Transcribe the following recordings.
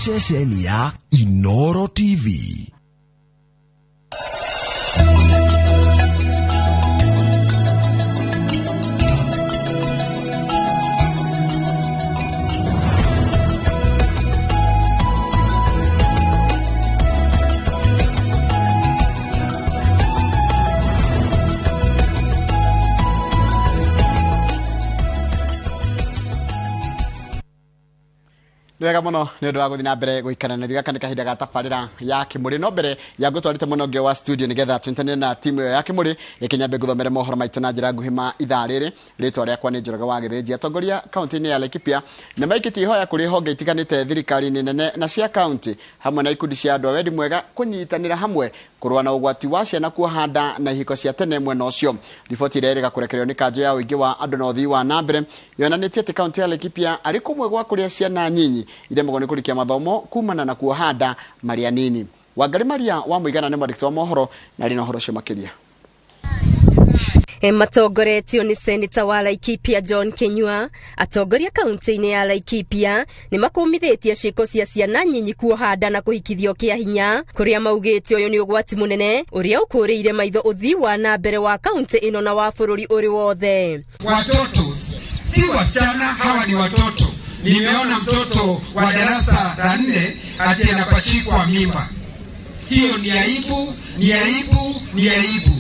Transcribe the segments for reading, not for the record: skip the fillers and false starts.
Ceceni ya Inoro TV. Wega muno ni undu wa guthii na mbere guikara na gaka ni kahinda ga tabarira ya Kimuri. No mbere ya ngutwarite muno ngi wa studio nigetha twintane na timu ya Kimuri, reke nyambe nguthomere mohoro maitu na njira nguhi ma ithaa riri. Ritwa riakwa ni Njoroge wa Githinji. Atongoria kaunti-ini ya Laikipia ni maikitie ihoya kuri honge itiganite thirikari-ini nene na cia kaunti hamwe na ikundi cia andu a wendi mwega kunyitanira hamwe kurua na ugwati wa ciana kuoha nda na ihiko cia tene mwena ucio. Riboti iria iriga kurekererio ni kanjo ya uingi wa andu na uthii wa na mbere yonanitie ati kaunti ya Laikipia ari kumwe gwa kuria ciana nyinyi iremagwo ni kurikia mathomo kumana na kuoha nda maria nini. Wangari Maria wa Muigana ni mwandĩki wa mohoro na rina uhoro ucio makiria. Matongoretio ni seneta wa Laikipia John Kinyua. Atongoria kaunti-inĩ ya Laikipia nĩ makũmithĩtie ciĩko cia ciana nyinyi kuoha nda na kũhikithio kĩa hinya, kũrĩa maugĩte ũyũ nĩ ũgwati mũnene ũrĩa ũkũrĩire maitho ũthii wa na mbere wa kaunti ĩno na wa bũrũri ũrĩ wothe. Watoto si wasichana, hawa ni watoto. Nimeona mtoto wa darasa la 4 ati anapachikwa mimba. Hiyo ni aibu, ni aibu, ni aibu.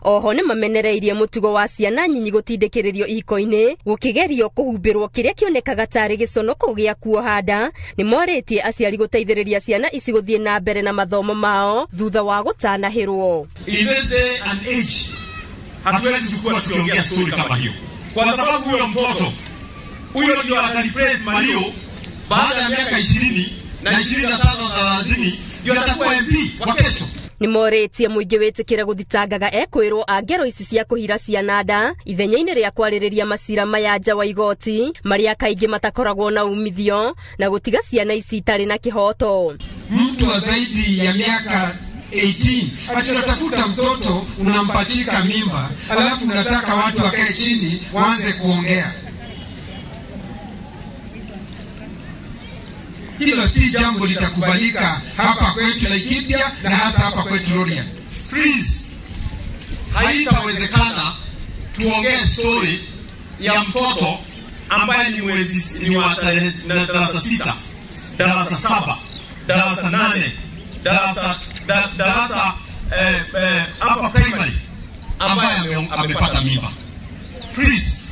Oho nĩ mamenereirie mũtugo wa ciana nyinyi gũtindĩkĩrĩrio ihiko-inĩ gũkĩgerio kũhumbĩrwo kĩrĩa kĩonekaga tarĩ gĩconoko gĩa kuoha nda. Nĩ morĩtie aciari gũteithĩrĩria ciana ici gũthiĩ na mbere na mathomo mao thutha wa gũtanahĩrwo. In this day and age, hatuwezi tukua tukiongea story kama hiyo, kwa sababu huyo mtoto huyo ndio atareplace Mario baada ya miaka 20 na 25 na 30, ndio atakuwa MP wa kesho. Nĩ morĩtie mũingĩ wĩtĩkĩre gũthitangaga ekwĩrwo a ngero ici cia kũhira ciana nda ithenya-inĩ rĩa kwarĩrĩria macira maya nja wa igoti marĩa kaingĩ matakoragwo na umithio na gũtiga ciana ici itarĩ na kĩhoto. Mtu wa zaidi ya miaka 18 acha mtoto unampachika mimba, alafu unataka watu wakae chini waanze kuongea. Hilo si jambo litakubalika hapa kwetu Laikipia na hasa hapa kwetu Rorya. Please, haitawezekana tuongee story ya mtoto ambaye ni mwezi ni wa darasa 6, darasa 7, darasa 8, darasa upper primary ambaye amepata mimba. Please,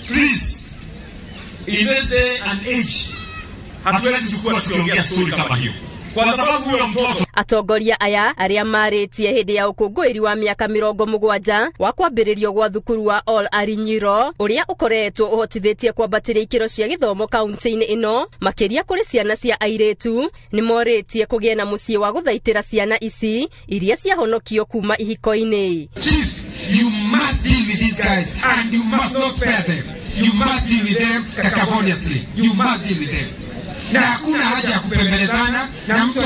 please, in this day and age, hatuwezi tukua tukiongea story kama hiyo, kwa sababu huyo mtoto. Atongoria aya arĩa marĩtie hĩndĩ ya ũkũngũĩri wa mĩaka 70 wa kwambĩrĩrio gwa thukuru wa Ol Arinyiro ũrĩa ũkoretwo ũhotithĩtie kwambatĩria ikĩro cia gĩthomo kaunti-inĩ ĩno makĩria kũrĩ ciana cia airĩtu, nĩ morĩtie kũgĩe na mũciĩ wa gũthaitĩra ciana ici iria ciahonokio kuma ihiko-inĩ. Chief, you must deal with these guys and you must not spare them. You must deal with them cacophoniously. You must deal with them. Na hakuna haja ya kupembelezana na mtu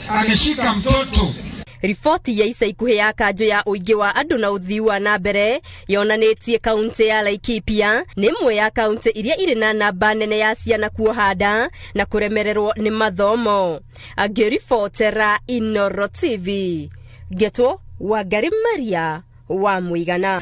ameshika mtoto. Riboti ya ica ikuhĩ ya kanjũ ya ũingĩ wa andũ na ũthii wa na mbere yonanĩtie kaunti ya Laikipia nĩ ĩmwe ya kaunti iria irĩ na namba nene ya ciana kuoha nda na kũremererwo nĩ mathomo. Angĩribotera Inoro TV, ngetwo Wangari Maria wa Muigana.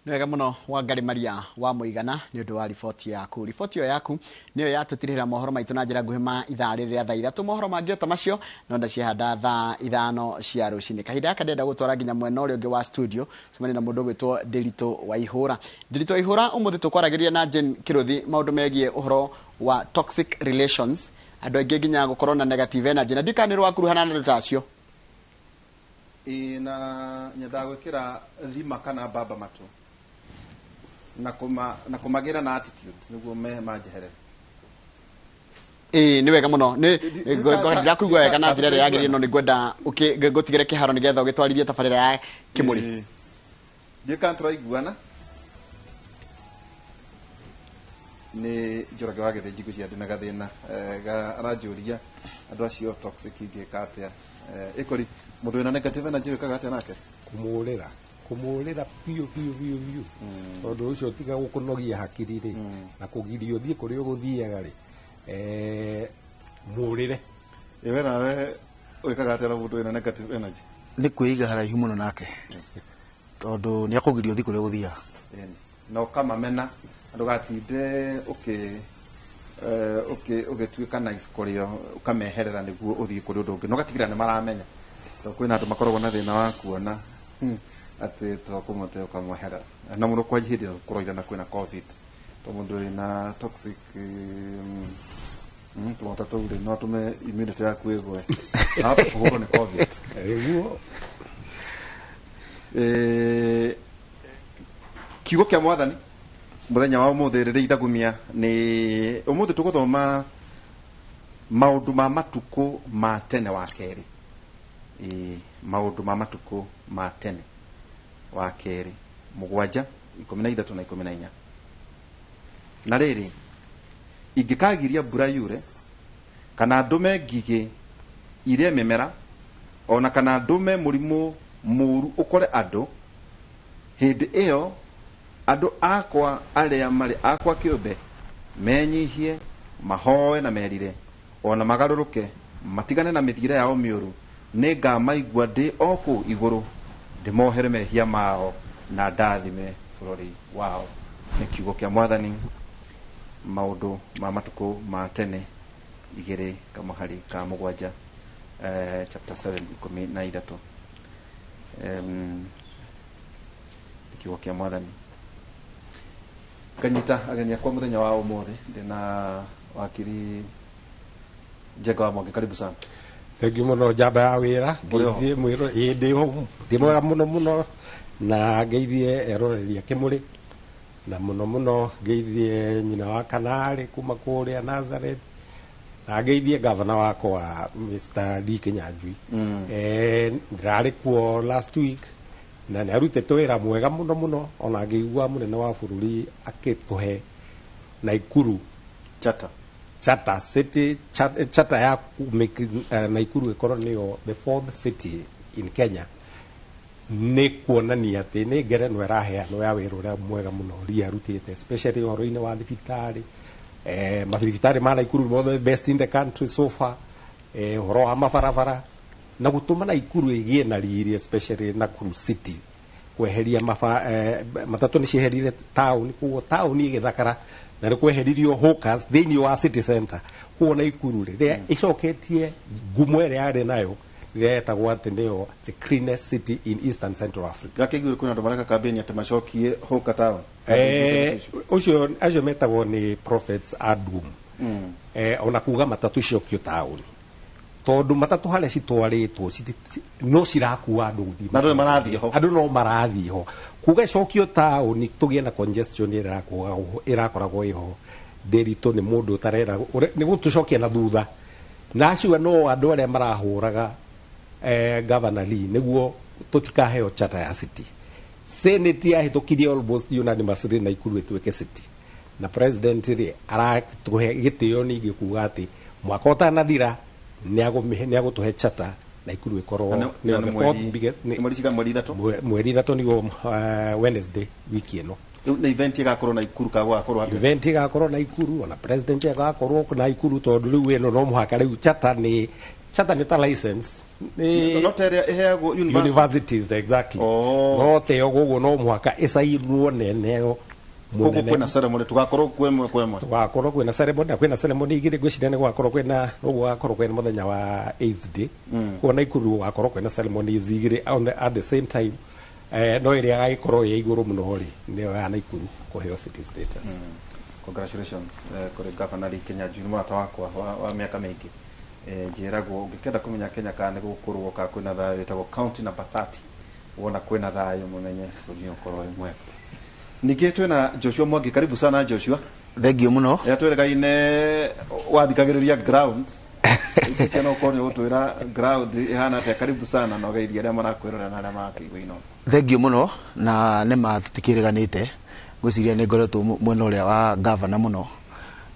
Nĩ wega mũno Wangari Maria wa Muigana nĩ ũndũ wa riboti yaku. Riboti ĩyo yaku nĩyo yatũtirĩra mohoro maitũ na njĩra nguhĩ ma ithaa rĩrĩ rĩa thaa 3. Mohoro mangĩ o ta macio no ndacihanda thaa 5 cia rũcinĩ. Kahinda gaka ndĩrenda gũtwara nginya mwena ũrĩa ũngĩ wa studio cemanie na mũndũ ũgwĩtwo Ndiritu Waihũra. Ndiritu Waihũra, ũmũthĩ tũkwaragĩria na Jane Kĩrũthi maũndũ megiĩ ũhoro wa toxic relations, andũ aingĩ nginya gũkorwo na negative energy, na ndikana nĩ rwakuruhana na andũ ta acio. Ĩĩ, na nyendaga gwĩkĩra thima kana mbamba matũ na kũmagĩra na attitude nĩguo manjeherere. Ĩĩ, nĩ wega mũno. Nĩ ndĩrakũigua wega na njĩra ĩrĩa yagĩrĩire, no nĩ ngwenda ngũtigĩre kĩharo nĩgetha ũgĩtwarithie tabarĩra ya Kĩmũrĩ. Ndiũĩ kana tũraiguana. Nĩ Njoroge wa Githinji ngwĩciria ndĩna gathĩna aranjũria andũ acio toxic ingĩka atĩa. Ĩkori mũndũ wĩna negative energy wĩkaga atĩa nake? Kũmũrĩra, kũmũrĩra biũ biũ biũ biũ, tondũ ũcio tiga gũkũnogia hakiri rĩ na kũgiria ũthiĩ kũrĩa ũgũthiaga rĩ, Mũrĩre. Ĩwe nawe wĩkaga atĩa na mũndũ wĩna negative energy? Nĩ kwĩiga haraihu mũno nake, tondũ nĩ akũgiria ũthiĩ kũrĩa ũgũthiaga. Ĩni. Na ũkamamena, ndũgatinde ũgĩtuĩka nice kũrĩ o, ũkameherera nĩguo ũthiĩ kũrĩ ũndũ ũngĩ, na ũgatigĩrĩra nĩ maramenya, tondũ kwĩna andũ makoragwo na thĩna wa kuona atĩ to kũmũte ũkamweherera, na mũno kwa hĩndĩ ĩno kũroira na kwĩna COVID, to mũndũ wĩna toxic tũmota tũu rĩ, no tũme immunity yaku ĩgwe na wahota kũhũrwo nĩ COVID. Nĩguo. Kiugo kĩa Mwathani mũthenya wa ũmũthĩ rĩrĩa ithagumia nĩ ũmũthĩ tũgũthoma Maũndũ ma Matukũ ma Tene wa Kerĩ. Maũndũ ma Matukũ ma Tene wa Kerĩ 7, 13 na 14. Na rĩrĩ, ingĩkagiria mbura yure, kana ndũme ngigĩ irĩe mĩmera, ona kana ndũme mũrimũ mũũru ũkore andũ, hĩndĩ ĩyo andũ akwa arĩa marĩ akwa kĩũmbe menyihie, mahoe na merire, ona magarũrũke matigane na mĩthiĩre yao mĩũru, nĩ ngamaigua ndĩ o kũu igũrũ, ndĩmohere mehia mao na ndathime bũrũri wao. Nĩ kiugo kĩa Mwathani. Maũndũ ma Matukũ ma Tene 2 kamũhari ka 7, chapter 7, 13. Nĩ kiugo kĩa Mwathani. Nganyita ageni akwa mũthenya wa ũmũthĩ, ndĩna wakiri Njenga wa Mwangi, karibu sana. Thank you mũno, njamba ya wĩra. Ũrĩ ho? Ngeithie mwĩro, ĩĩ, ndĩ ho, ndĩ mwega mũno mũno, na ngeithie eroreri a Kĩmũrĩ, na mũno mũno ngeithie nyina wa Kanarĩ kuma kũrĩa Nazareth, na ngeithie gavana wakwa Mr. Lee Kinyanjui. Ndĩrarĩ kuo last week na nĩ arutĩte wĩra mwega mũno mũno, ona ngĩigua mũnene wa bũrũri akĩtũhe Naikuru Charter. Charter city, charter ya make Naikuru ĩkorwo nĩyo the fourth city in Kenya, nĩ kuonania atĩ nĩ ngerenwa ĩraheanwo ya wĩra ũrĩa mwega mũno ria arutĩte, especially ũhoro-inĩ wa thibitarĩ. Mathibitarĩ ma Naikuru mothe best in the country so far, ũhoro wa mabarabara na gũtũma Naikuru ĩgĩe na riri, especially Nakuru city, kweheria matatũ nĩ cieherire town, koguo town ĩgĩthakara, na nĩ kweheririo hawkers thĩinĩ wa city center. Koguo Naikuru rĩrĩa ĩcoketie ngumo ĩrĩa yarĩ nayo rĩrĩa yetagwo atĩ nĩyo the cleanest city in Eastern Central Africa. Gakĩiguire kwĩna andũ mareka campaign atĩ macokie hawker town. Ũcio acio metagwo nĩ prophets adum. Ona kuga matatũ ciokio taũni, tondũ matatũ harĩa citwarĩtwo no cirakua andũ gũthiĩ. Na andũ nĩ marathiĩ ho. Andũ no marathiĩ ho, kuga icokio taũni tũgĩe na congestion ĩrĩa ĩrakoragwo ĩho. Ndĩritũ nĩ mũndũ ũtarenda nĩ gũtũcokia na thutha, na acio no andũ arĩa marahũraga Governor Lee nĩguo tũtikaheo charter ya city. Senate yahĩtũkirie almost unanimously Naikuru ĩtuĩke city, na president rĩ aratũhe gĩtĩo ningĩ kuga atĩ mwaka ũtanathira nĩ agũtũhe charter, Naikuru ĩkorwo Na nĩyo nĩ the fourth nĩ mweri cigana? Mweri 3? Mweri 3 nĩguo, Wednesday wiki ĩno. Rĩu nĩ event ĩgakorwo Naikuru ka gũgakorwo atĩa? Event ĩgakorwo Naikuru, ona president agakorwo Naikuru, tondũ rĩu ĩno no mũhaka. Rĩu charter nĩ ta license nĩ No ta ĩrĩa ĩheagwo university. Universities, exactly. Oh. No teo koguo no mũhaka ĩcainwo neneo. Koguo kwĩna ceremony, tũgakorwo kwemwe kwemwe. Tũgakorwo kwĩna ceremony, na kwĩna ceremony igĩrĩ. Ngwĩciria nĩ gũgakorwo kwĩna ũguo, gũgakorwo kwĩna mũthenya wa AIDS Day. Koguo Naikuru gũgakorwo kwĩna ceremonies igĩrĩ at the same time, no ĩrĩa ĩgagĩkorwo ĩ igũrũ mũno rĩ nĩyo ya Naikuru kũheo city status. Congratulations kũrĩ Governor Lee Kinyanjui, nĩ mũrata wakwa wa mĩaka mĩingĩ. Njĩragwo ũngĩkenda kũmenya Kenya kana nĩ gũkũrwo kana kwĩna thayũ, ĩtagwo county number 30. Wona kwĩna thayũ, mũmenye bũrũri nĩ ũkorwo wĩ mwega. Ningĩ twĩna Joshua Mwangi, karibu sana Joshua. Thank you mũno. Ya twĩrĩgaine wathikagĩrĩria ground ciana, ũkorwo nĩ ũgũtwĩra ground ĩhana atĩa. Karibu sana na ũgeithie arĩa marakwĩrorera na arĩa marakĩigua ino. Thank you mũno, na nĩ ma tũtikĩrĩganĩte. Ngwĩciria nĩ ngoretwo mwena ũrĩa wa gavana mũno,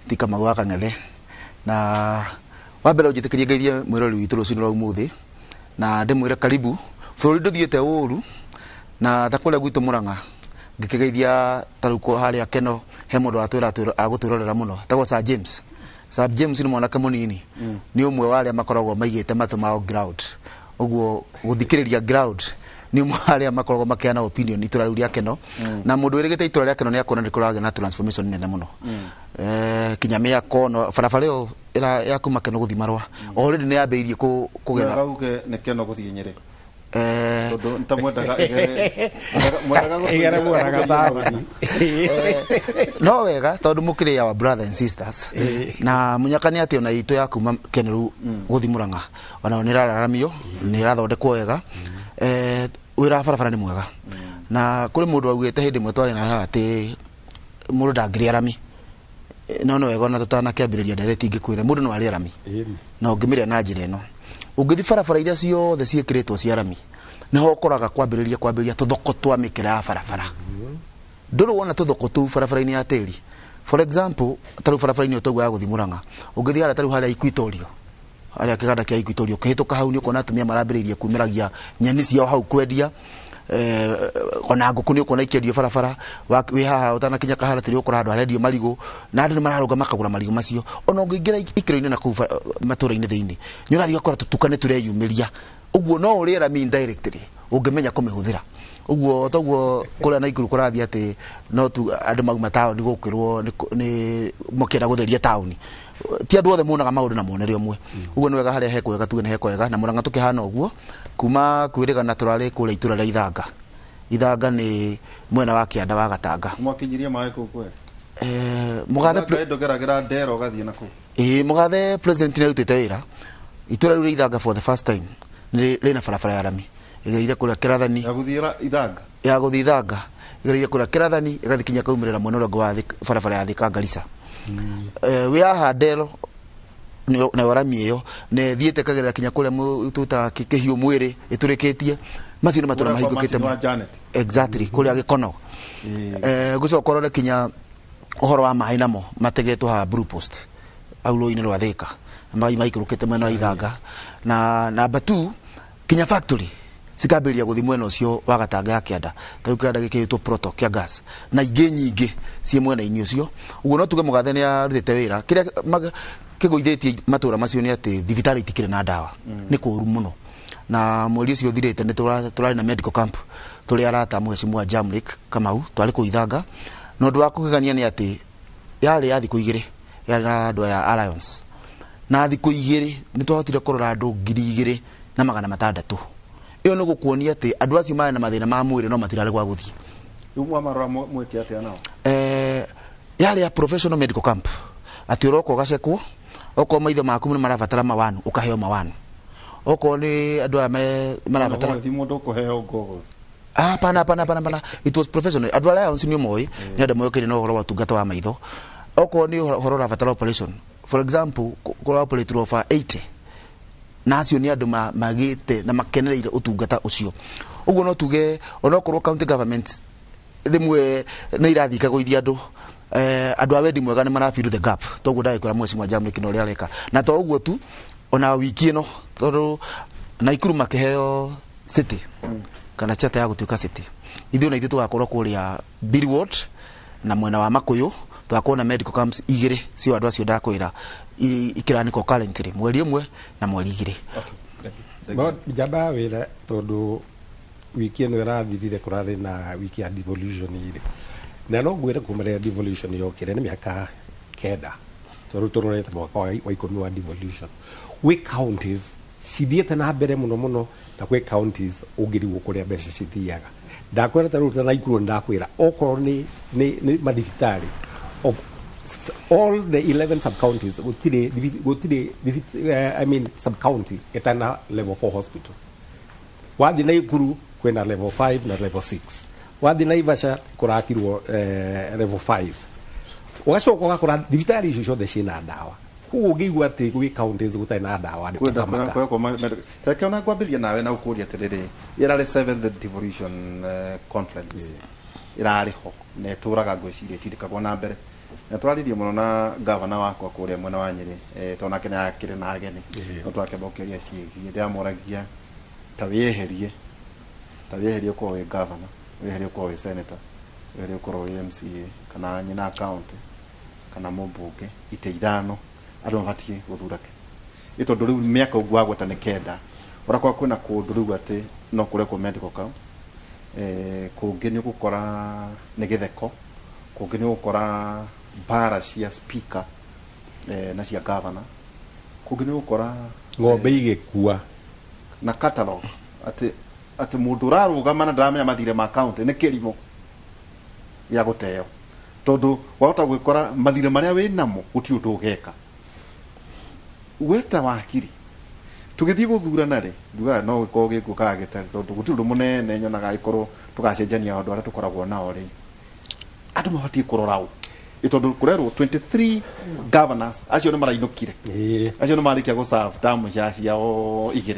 ti Kamau wa Kang'ethe. Na wa mbere ũnjĩtĩkĩrie ngeithie mwĩrori witũ rũcinĩ rwa ũmũthĩ, na ndĩmwĩre karibu. Bũrũri ndũthiĩte ũru, na ta kũrĩa gwitũ Mũrang'a ngĩkĩgeithia ta rĩu harĩa Keno he mũndũ watwĩra agũtwĩrorera mũno, etagwo Sir James. Sir James nĩ mwanake mũnini, nĩ ũmwe wa arĩa makoragwo maigĩte matũ mao ground, ũguo gũthikĩrĩria ground, nĩ ũmwe wa arĩa makoragwo makĩheana opinion itũra rĩu rĩa Keno. Na mũndũ wĩrĩgĩte itũra rĩa Keno nĩ akuona nĩ kũragĩa na transformation nene mũno, kinya mĩako no barabara ĩyo ya kuma Keno gũthiĩ Marũa already nĩ yambĩrĩirie kũgetha. Wega uge nĩ Keno gũthiĩ Nyĩrĩ, tondũ nĩ ta mwendaga ĩgere, mwendaga Ĩgere Mũrang'a taũni. No wega tondũ mũkĩrĩ our brother and sisters, na mũnyaka nĩ atĩ ona itũ ya kuma Keno gũthiĩ Mũrang'a onayo nĩ ĩrararamio, nĩ ĩrathondekwo wega. Wĩra wa barabara nĩ mwega, na kũrĩ mũndũ augĩte hĩndĩ ĩmwe twarĩ na haha atĩ mũndũ ndangĩrĩa rami. No nĩ wega ona tũtanakĩambĩrĩria ndereti ingĩkwĩra mũndũ no arĩe rami na ũngĩmĩrĩa na njĩra ĩno. Ũngĩthiĩ barabara iria ciothe ciĩkĩrĩtwo cia rami, nĩho ũkoraga kwambĩrĩria tũthoko twa mĩkĩra ya barabara. Ndũrĩ wona tũthoko tũu barabara-inĩ ya tĩri? For example, tarĩu barabara-inĩ ĩyo tauga ya gũthiĩ Mũrang'a, ũngĩthiĩ harĩa tarĩu harĩa Equatorial, harĩa kĩganda kĩa Equatorial, ũkĩhĩtũka hau nĩ ũkuona atumia marambĩrĩirie kumĩragia nyeni ciao hau kwendia, ona ngũkũ nĩ ũkuona ikĩendio barabara. Wĩ haha ũtanakinya Kaharati nĩ ũkora handũ harendio marigũ, na andũ nĩ mararũga makagũra marigũ macio. Ona ũngĩingĩra ikĩro-inĩ na kũu matũra-inĩ thĩinĩ, nĩ ũrathiĩ ũgakora tũtuka nĩ tũreyumĩria. Ũguo no ũrĩe rami indirectly ũngĩmenya kũmĩhũthĩra ũguo. Toguo kũrĩa Naikuru kũrathiĩ atĩ no tu andũ mauma taũni gũkwĩrwo nĩ mũkĩenda gũtheria taũni, ti andũ othe monaga maũndũ na muonere ũmwe. Ũguo nĩ wega harĩa hekwega tuge nĩ hekwega, na Mũrang'a tũkĩhana ũguo kuma kwĩrĩgana tũrarĩ kũrĩa itũra rĩa Ithanga. Ithanga nĩ mwena wa kĩanda wa Gatanga. Mwakinyirie maĩ kũu kweli? Mũgathe. Ndũgeragĩra ndero ũgathiĩ na kũu. Ĩĩ, mũgathe president nĩ arutĩte wĩra. Itũra rĩu rĩa Ithanga for the first time nĩ rĩna barabara ya rami ĩgereire kũrĩa Kĩrathani. Ya gũthiĩra Ithanga? Ya gũthiĩ Ithanga, ĩgereire kũrĩa Kĩrathani, ĩgathiĩ kinya kaumĩrĩra mwena ũrĩa ũngĩ wa barabara ya Thika Garissa. Wĩ haha ndero nayo rami ĩyo na ĩthiĩte ĩkagerera kinya kũrĩa twĩtaga kĩhiũ mwĩrĩ ĩtũrĩkĩtie. Macio nĩ matũra Kũrĩa kwa mahingũkĩte. Martin wa Janet. Exactly, kũrĩa Gĩkono. Gũcoka ũrore kinya ũhoro wa maĩ namo mategetwo haha Blue Post au rũĩ-inĩ rwa Thika, maĩ maikũrũkĩte mwena wa Ithanga. Na number 2, kinya factory cikambĩrĩria gũthiĩ mwena ũcio wa Gatanga ya kĩanda. Ta rĩu kĩanda gĩkĩrĩtwo proto kĩa gas na ingĩ nyingĩ ciĩ mwena-inĩ ũcio. Ũguo no tuge mũgathe nĩ arutĩte wĩra. Kĩrĩa kĩgũithĩtie matũra macio nĩ atĩ thibitarĩ itikĩrĩ na ndawa, nĩ kũũru mũno. Na mweri ũcio ũthirĩte nĩ tũrarĩ na medical camp tũrĩ arata mheshimiwa Jamrick Kamau, twarĩ kũu Ithanga. Na ũndũ wa kũgegania nĩ atĩ yarĩ ya thikũ 2, yarĩ na andũ aya Alliance, na thikũ 2 nĩ twahotire kũrora andũ 2600. Ĩyo nĩ gũkuonia atĩ andũ acio marĩ na mathĩna ma mwĩrĩ no matirarĩ gwa gũthiĩ. Rĩu mwamarora mwĩke atĩa nao? Yarĩ ya professional medical camp, atĩ ũroka ũgacekwo, okorwo maitho maku nĩ marabatara mawanu ũkaheo mawanu, okorwo nĩ andũ aya marabatara Thi mũndũ ũkũheo goggles? Ah, hapana, hapana, hapana, hapana. It was professional. Andũ arĩa Alliance nĩ moĩ, nĩ andũ moĩkaine na ũhoro wa ũtungata wa maitho. Okorwo nĩ ũhoro ũrabatara operation, for example, kũra operate over 80, na acio nĩ andũ magĩte na makenereire ũtungata ũcio. Ũguo no tuge onokorwo county government rĩmwe nĩ irathiĩ ikagũithia andũ, andũ a wendi mwega nĩ mara fill the gap. Toguo ndagĩkwĩra mheshimiwa Jamrick na ũrĩa areka. Na to ũguo tu, ona wiki ĩno tondũ Naikuru makĩheo city kana charter ya gũtuĩka city, ithuĩ na ithuĩ tũgakorwo kũrĩa Bill Ward na mwena wa Makuyu, tũgakorwo na medical camps igĩrĩ cio andũ acio ndakwĩra ikĩranĩkwo currently mweri 1 na mweri 2. No njamba ya wĩra, tondũ wiki ĩno ĩrathirire kũrarĩ na wiki ya devolution ĩrĩ, na no ngwĩre kuma rĩrĩa devolution yokire nĩ mĩaka 9, tondũ tũrorete mwaka wa 10 wa devolution, gwĩ counties cithiĩte na mbere mũno mũno, na gwĩ counties ũngĩrigwo kũrĩa mbeca cithiaga. Ndakwĩra ta rĩu ta Naikuru, ndakwĩra okorwo nĩ mathibitarĩ, of all the 11 sub counties gũtirĩ I mean sub county ĩtana level 4 hospital. Wathiĩ Naikuru kwĩna level 5 na level 6. Wathiĩ Naivasha kũrakirwo level 5. Ũgacoka ũgakora thibitarĩ icio ciothe ciĩna ndawa. Koguo ũngĩigua atĩ gwĩ counties gũtarĩ na ndawa nĩ kwenda ũkamaka. Kwenda reke ona ngwambĩrĩria nawe na ũkũria atĩrĩrĩ, ĩrarĩ seventh devolution conference ĩrarĩ ho na ĩtũraga ngwĩciria ĩtindĩkagwo na mbere, na twararirie mũno na gavana wakwa kũrĩa mwena wa Nyĩrĩ, tondũ nake nĩ akĩrĩ na ageni, no twakĩmũkĩria ciĩgiĩ ndĩramũragia ta wĩyeherie ũkorwo wĩ gavana, wĩyeherie ũkorwo wĩ senator, wĩyeherie ũkorwo wĩ MCA kana nyina county kana mũmbunge, itĩ ithano Andũ mabatiĩ gũthura kĩ? Ĩ tondũ rĩu mĩaka ũguo wagweta nĩ 9, ũrakora kwĩna kũndũ rĩu atĩ no kũrekwo medical camps, kũngĩ nĩ ũgũkora nĩ gĩtheko, kũngĩ nĩ ũgũkora mbara cia speaker na cia governor, kũngĩ nĩ ũgũkora ng'ombe igĩkua na catalog atĩ mũndũ ũrarũgama na ndaramenya mathirĩ ma county nĩ kĩrimũ gĩa gũteo, tondũ wahota gwĩkora mathirĩ marĩa wĩ namo gũtirĩ ũndũ ũgeka. Weta wakiri tũgĩthiĩ gũthurana rĩ, ndugaga no gĩkorwo gĩkuo kana gĩtarĩ, tondũ gũtirĩ ũndũ mũnene nyonaga agĩkorwo tũgacenjania andũ arĩa tũkoragwo nao rĩ, andũ mabatiĩ kũrora ũ? Ĩ tondũ kũrerwo 23 governors acio nĩ marainũkire, acio nĩ marĩkia gũ serve term ciao 2,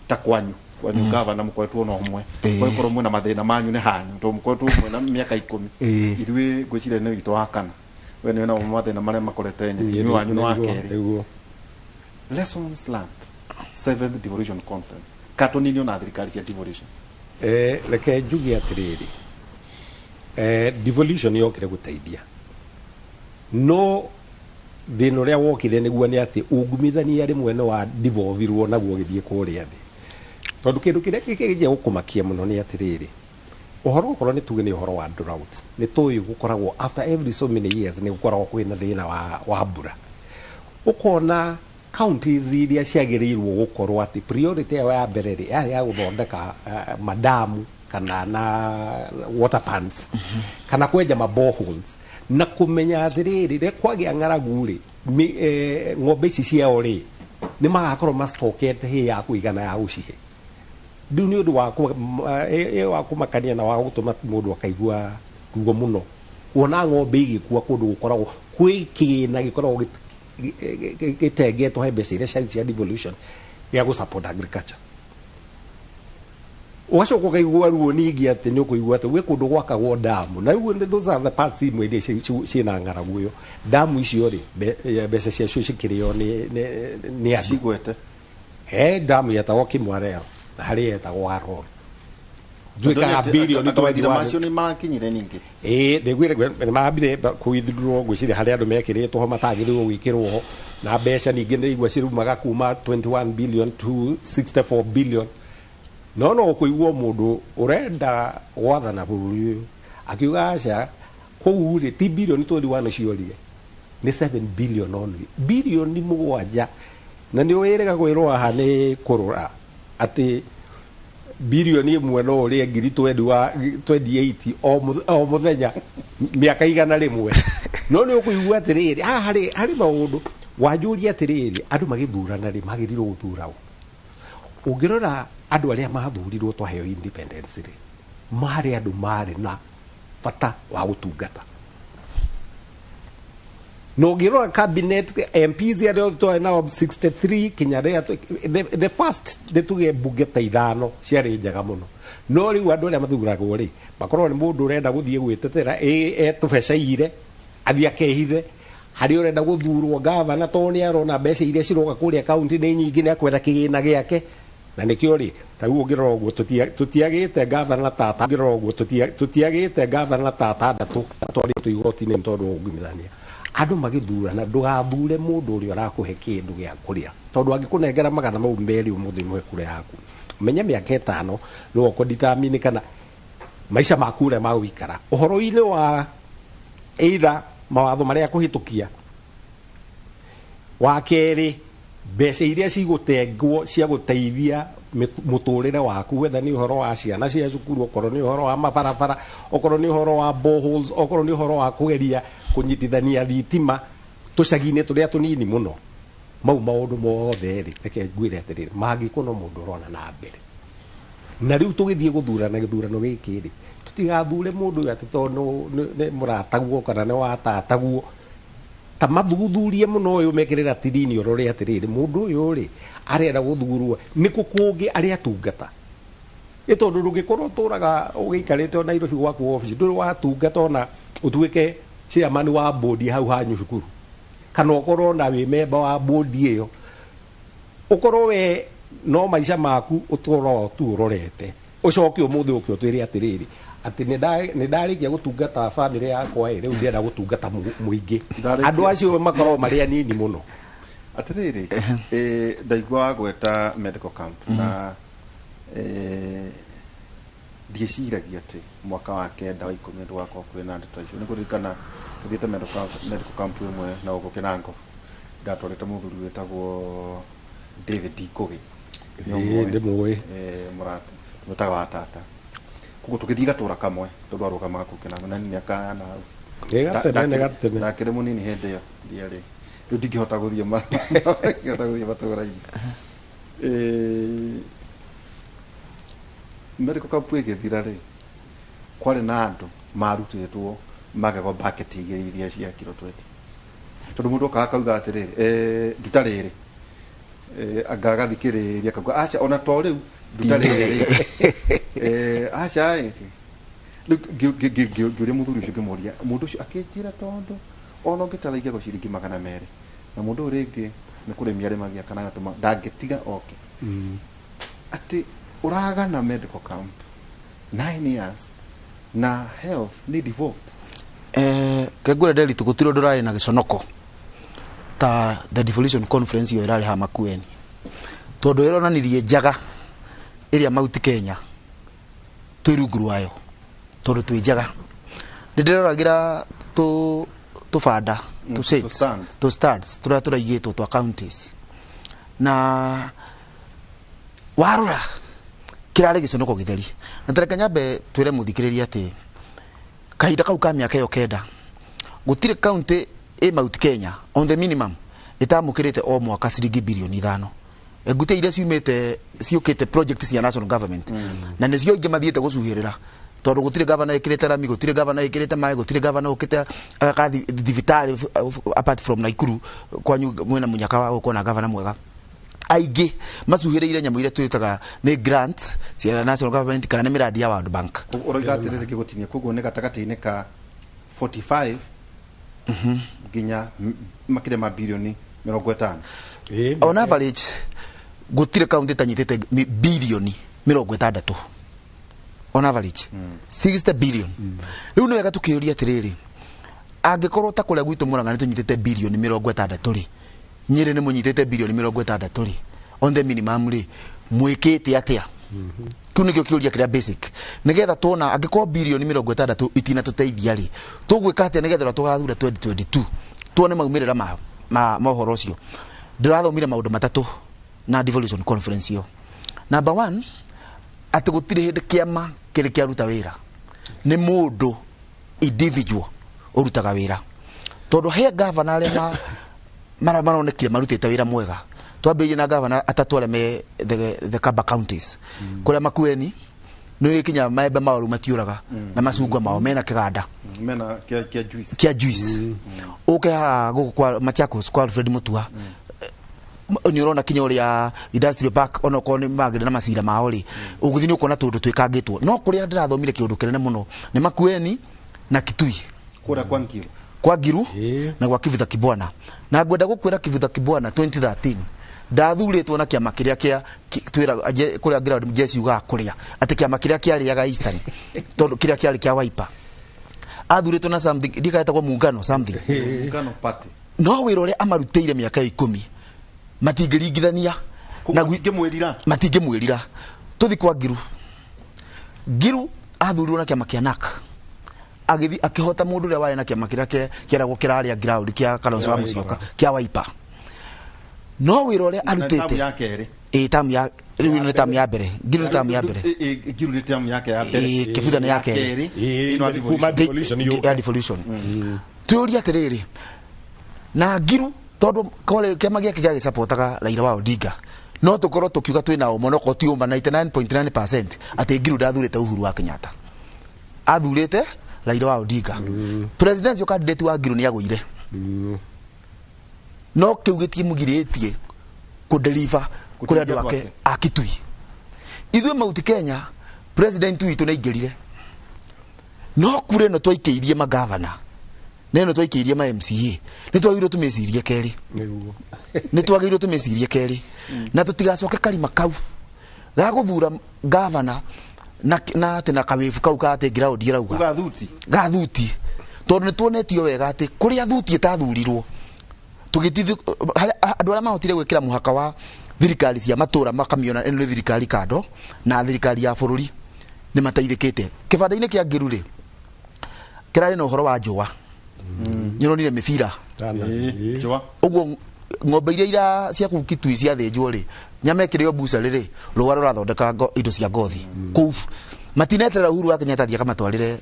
ta kwanyu governor mũkoretwo na ũmwe, mũgĩkorwo mwĩna mathĩna manyu nĩ hanyu, tondũ mũkoretwo mwĩna mĩaka 10. Ithuĩ ngwĩciria nĩ witũ wa kana, we nĩ wĩna mathĩna marĩa makorete inyuĩ wanyu nĩ wa kerĩ. Lessons learned, 7th devolution conference, katũninio na thirikari cia devolution. Reke njuge atĩrĩrĩ, devolution yokire gũteithia, no thĩna ũrĩa wokire nĩguo nĩ atĩ ungumithania rĩmwe nĩ wa devolvirwo naguo ũgĩthiĩ kũrĩa thĩ, tondũ kĩndũ kĩrĩa kĩngĩnjia gũkũmakia mũno nĩ atĩrĩrĩ, ũhoro okorwo nĩ tuge nĩ ũhoro wa drought, nĩ tũĩ gũkoragwo after every so many years nĩ gũkoragwo kwĩna thĩna wa mbura, ũkona counties iria ciagĩrĩirwo gũkorwo atĩ priority yao ya mbere rĩ yarĩ ya gũthondeka madamu kana na water pans kana kwenja ma boreholes na kũmenya atĩrĩrĩ rĩ kwagĩa ng'aragu rĩ ng'ombe ici ciao rĩ nĩ magakorwo macitokete hĩ ya kũigana ya gũcihe. Rĩu nĩ ũndũ wa kũmakania na wa gũtũma mũndũ akaigua ruo mũno kuona ng'ombe igĩkua kũndũ gũkoragwo kwĩ kĩgĩna gĩkoragwo gĩtengetwo he mbeca iria cia devolution gĩa gũ support agriculture. Ũgacoka ũkaigua ruo ningĩ atĩ nĩ ũkũigua atĩ gwĩ kũndũ gwakagwo damu, na rĩu those are the parts imwe iria ciĩna ng'aragu ĩyo. Damu icio rĩ mbeca ciacio cikĩrĩo nĩ andũ. Cigwete. He damu yetagwo Kimwarel na harĩ yetagwo Aror. Nduĩkaga birioni mathirĩ macio nĩ makinyire ningĩ. Ĩĩ ndĩgwĩre nĩ mambire kũithurwo ngwĩciria harĩ andũ mekĩrĩtwo ho matagĩrĩirwo gwĩkĩrwo ho, na mbeca ningĩ ndĩigua cirumaga kuma 21 billion to 64 billion. No ũkũigua mũndũ ũrenda gwathana bũrũri ũyũ akiuga aca kũu rĩ ti birioni 21 ciorire, nĩ 7 billion only, birioni 7. Na nĩ wĩrĩga kwĩrwo haha nĩ kũrora atĩ birioni 1 no ũrĩe ngiri 28 o mũthenya mĩaka 100. No nĩ ũkũigua atĩrĩrĩ haha harĩ maũndũ wanjũria atĩrĩrĩ andũ magĩthurana rĩ magĩrĩirwo gũthura ũ? Ũngĩrora andũ arĩa mathurirwo twaheo independence rĩ marĩ andũ marĩ na bata wa gũtungata. Na ũngĩrora cabinet MPs arĩa othe twarĩ nao 63 kinya rĩrĩa the first nĩ tuge mbunge ta 5 ciarĩ njega mũno, no rĩu andũ arĩa mathuragwo rĩ makorwo nĩ mũndũ ũrenda gũthiĩ gwĩtetera etũbecaire athiĩ akehithe, harĩ ũrenda gũthurwo gavana tondũ nĩ arona mbeca iria ciroka kũrĩa kaunti nĩ nyingĩ nĩ akwenda kĩgĩna gĩake. Na nĩkĩo rĩ ta rĩu ũngĩrora ũguo tũtiagĩte gavana ta ũngĩrora ũguo tũtiagĩte gavana ta 6 twarĩtwo igoti-inĩ tondũ wa ungumithania. Andũ magĩthurana ndũgathure mũndũ ũrĩa ũrakũhe kĩndũ gĩa kũrĩa, tondũ angĩkũnengera 200 ũmũthĩ ũmũhe kura yaku, menye mĩaka 5 nĩwe ũkũdetermine kana maica maku ũrĩa magũikara. Ũhoro-inĩ wa either mawatho marĩa kũhĩtũkia, wa kerĩ mbeca iria cigũtengwo cia gũteithia mũtũrĩre waku, whether nĩ ũhoro wa ciana cia cukuru, okorwo nĩ ũhoro wa mabarabara, okorwo nĩ ũhoro wa boreholes, okorwo nĩ ũhoro wa kũgeria kũnyitithania thitima tũcagi-inĩ tũrĩa tũnini mũno. Mau maũndũ mothe rĩ reke ngwĩre atĩrĩrĩ mangĩkwo no mũndũ ũrona na mbere. Na rĩu tũgĩthiĩ gũthurana gĩthurano gĩkĩ rĩ tũtigathure mũndũ ũyũ atĩ tondũ nĩ mũrataguo kana nĩ watataguo, ta mathuthurie mũno ũyũ mekĩre ratiri-inĩ ũrore atĩrĩrĩ mũndũ ũyũ rĩ arenda gũthurwo nĩkũ kũngĩ arĩa atungata. Ĩ tondũ ndũngĩkorwo ũtũraga ũgĩikarĩte o Nairobi gwaku office ndũrĩ watungata ona ũtuĩke chairman wa board hau hanyu cukuru, kana ũkorwo na wĩ member wa board ĩyo, ũkorwo we no maica maku ũtũraga tu ũrorete, ũcoke ũmũthĩ ũke ũtwĩre atĩrĩrĩ atĩ nĩ ndarĩkia gũtungata bamĩrĩ yakwa ĩ rĩu ndĩrenda gũtungata mũingĩ. Andũ acio makoragwo marĩ anini mũno. Atiriri, ndaigua wagweta medical camp na ndieciragia atä mwaka wa kenda wa ikũmi ndũgakorwo kwĩna ndeto icio. Nĩ kũririkana tũthiĩte medical camp ĩmwe na gũkũ Kĩnango, ndatwarĩte mũthuri wĩtagwo David Ngũgĩ. Ĩĩ, ndĩmũĩ. Mũrata tũmwĩtaga wa tata. Koguo tũgĩthiĩ gatũra kamwe tondũ arũgamaga kũu Kĩnango na nĩ mĩaka ya na hau. Nĩ gatene, nĩ gatene. Ndakĩrĩ mũnini hĩndĩ ĩyo, ndiarĩ rĩu ndingĩhota gũthiĩ ndingĩhota gũthiĩ matũra-inĩ. Medical camp ĩgĩthira rĩ, kwarĩ na andũ marutĩtwo magego bucket igĩrĩ iria cia kiro 20, tondũ mũndũ okaga akauga atĩrĩrĩ, nduta rĩrĩ, anga agathikĩrĩria akauga aca, ona to rĩu nduta rĩrĩ, aca ĩ. Rĩu ngĩũria mũthuri ũcio, ngĩmũria mũndũ ũcio, akĩnjĩra tondũ ona ũngĩtara ingĩagwo ciringi 200 na mũndũ ũyũ rĩngĩ nĩ kũrĩmia arĩmagia kana agatũma, ndangĩtiga oke atĩ ũragana medical camp 9 years na health nĩ devolved. Kengure Nderitu, gũtirĩ ũndũ ũrarĩ na gĩconoko ta the devolution conference ĩyo ĩrarĩ haha Makueni, tondũ ĩronanirie njaga ĩrĩa Mount Kenya twĩ rungu rwayo, tondũ twĩ njaga. Nĩ ndĩroragĩra tũ tũbanda tũ tũ stands. Tũ stands tũrĩa tũraigĩtwo twa counties, na warora kĩrarĩ gĩconoko gĩtheri. Na tareke nyambe twĩre mũthikĩrĩria atĩ kahinda kau ka mĩaka ĩyo 9, gũtirĩ county ĩ Mount Kenya on the minimum ĩtamũkĩrĩte o mwaka ciringi birioni 5, ngute iria ciumĩte ciũkĩte project cia national government, na nĩcio ingĩ mathiĩte gũcuhĩrĩra, tondũ gũtirĩ gavana ĩkĩrĩte rami, gũtirĩ gavana ĩkĩrĩte maĩ, gũtirĩ gavana ũkĩte agaka thibitarĩ apart from Naikuru kwanyu mwĩna mũnyaka wa gũkorwo na gavana mwega. Aingĩ macuhĩrĩire nyamũ iria twĩtaga nĩ grant cia national government kana nĩ mĩradi ya World Bank. Ũroiga atĩrĩrĩ, ngĩgũtinia, koguo nĩ gatagatĩ-inĩ ka 45 nginya makĩria ma birioni 50. On average gũtirĩ kaunti ĩtanyitĩte birioni 60, on average 60 billion. Rĩu nĩ wega tũkĩũria atĩrĩrĩ, angĩkorwo ta kũrĩa gwitũ Mũrang'a nĩ tũnyitĩte birioni 60 rĩ, Nyĩrĩ nĩ mũnyitĩte birioni 60 rĩ, on the minimum rĩ, mwĩkĩte atĩa? Kĩu nĩkĩo kĩũria kĩrĩa basic, nĩgetha tuona angĩkorwo birioni 60 itinatũteithia rĩ, tũgwĩka atĩa nĩgetha ũrĩa tũgathura 2022 tuone maumĩrĩra ma ũhoro ũcio. Ndĩrathomire maũndũ matatũ na devolution conference ĩyo. Number one, atĩ gũtirĩ hĩndĩ kĩama kĩrĩ kĩaruta wĩra, nĩ mũndũ individual ũrutaga wĩra, tondũ he gavana arĩa maronekire marutĩte wĩra mwega. Twambĩrĩrie na gavana atatũ arĩa me the Kaba counties, kũrĩa Makueni nĩ kinya maembe mao rĩu matiũraga na macungwa mao mena kĩganda mena kĩa juice. Kĩa juice. Ũke haha gũkũ kwa Machakos kwa Alfred Mutua, nĩ ũrona kinya ũrĩa industrial park, onokorwo nĩ magĩrĩ na macira mao rĩ, ũgũthiĩ nĩ ũkuona tũndũ twĩkangĩtwo. No kũrĩa ndĩrathomire kĩũndũ kĩnene mũno nĩ Makueni na Kitui. Kũrĩa kwa Ngiru. Kwa Ngiru Ĩĩ. na gwa Kivutha Kibwana. Na ngwenda gũkwĩra Kivutha Kibwana 2013 ndathurĩtwo na kĩama kĩrĩa kĩa twĩra kũrĩa ground jeshi ugaga kũrĩa atĩ kĩama kĩrĩa kĩarĩaga Eastern, tondũ kĩrĩa kĩarĩ kĩa Wiper, athurĩtwo na something ndikaetagwo muungano something. Ngano party. No wĩra ũrĩa amarutĩire mĩaka 10 matingĩringithania na ngĩmwĩrira. Matingĩmwĩrira. Tũthi kwa Ngiru. Ngiru athurirwo na kĩama kĩa NAK, agĩthi akĩhota mũndũ ũrĩa warĩ na kĩama kĩrĩa kĩeragwo kĩrarĩa ground kĩa Kalonzo wa Musyoka, kĩa Wiper. No wĩra ũrĩa Na tamu arutĩte ya kerĩ. Ĩ, tamu ya rĩu nĩ tamu ya mbere. Ngiru nĩ tamu ya mbere. Ngiru nĩ tamu yake ya mbere. Ĩ, Kĩbutha nĩ ya kerĩ. Ĩ, Ĩno ya kuma devolution. devolution yũke. Ya devolution. Twĩũrie atĩrĩrĩ, na Ngiru tondũ kore kĩama gĩake gĩagĩcapotaga Raila wa Odinga, no tũkorwo tũkiuga twĩna ũma no ti ũma 99.9% atĩ Ngiru ndathurĩte Uhuru wa Kenyatta, athurĩte Raila wa Odinga. Presidential candidate wa Ngiru nĩ agũire, no kĩu gĩtimũgirĩtie kũdeliver kũrĩ andũ ake a Kitui. Ithuĩ Mount Kenya president witũ nĩ aingĩrire, no kura ĩno twaikĩirie magavana na ĩno twaikĩirie ma MCA nĩ twagĩrĩirwo tũmĩcirie kerĩ. Nĩguo. Nĩ twagĩrĩirwo tũmĩcirie kerĩ na tũtigacoke karima kau ga gũthura gavana na atĩ na kawĩbu kau ka atĩ ground ĩrauga. Uga thuti. Ga thuti, tondũ nĩ tuonetio wega atĩ kũrĩa thuti ĩtathurirwo Tũgĩtithi andũ arĩa mahotire gwĩkĩra mũhaka wa thirikari cia matũra makamiona ĩno nĩ thirikari kando na thirikari ya bũrũri nĩ mateithĩkĩte. Kĩbanda-inĩ kĩa Ngĩru rĩ, kĩrarĩ na ũhoro wa njũa, nĩũronire mĩbira ũguo ng'ombe iria ira cia kũu Kitui ciathĩnjwo rĩ, nyama ĩkĩrĩo bucarĩ rĩ, rũa rũrathondeka indo cia ngothi kũu. Matineterera Uhuru wa Kenyatta athiĩ akamatwarĩre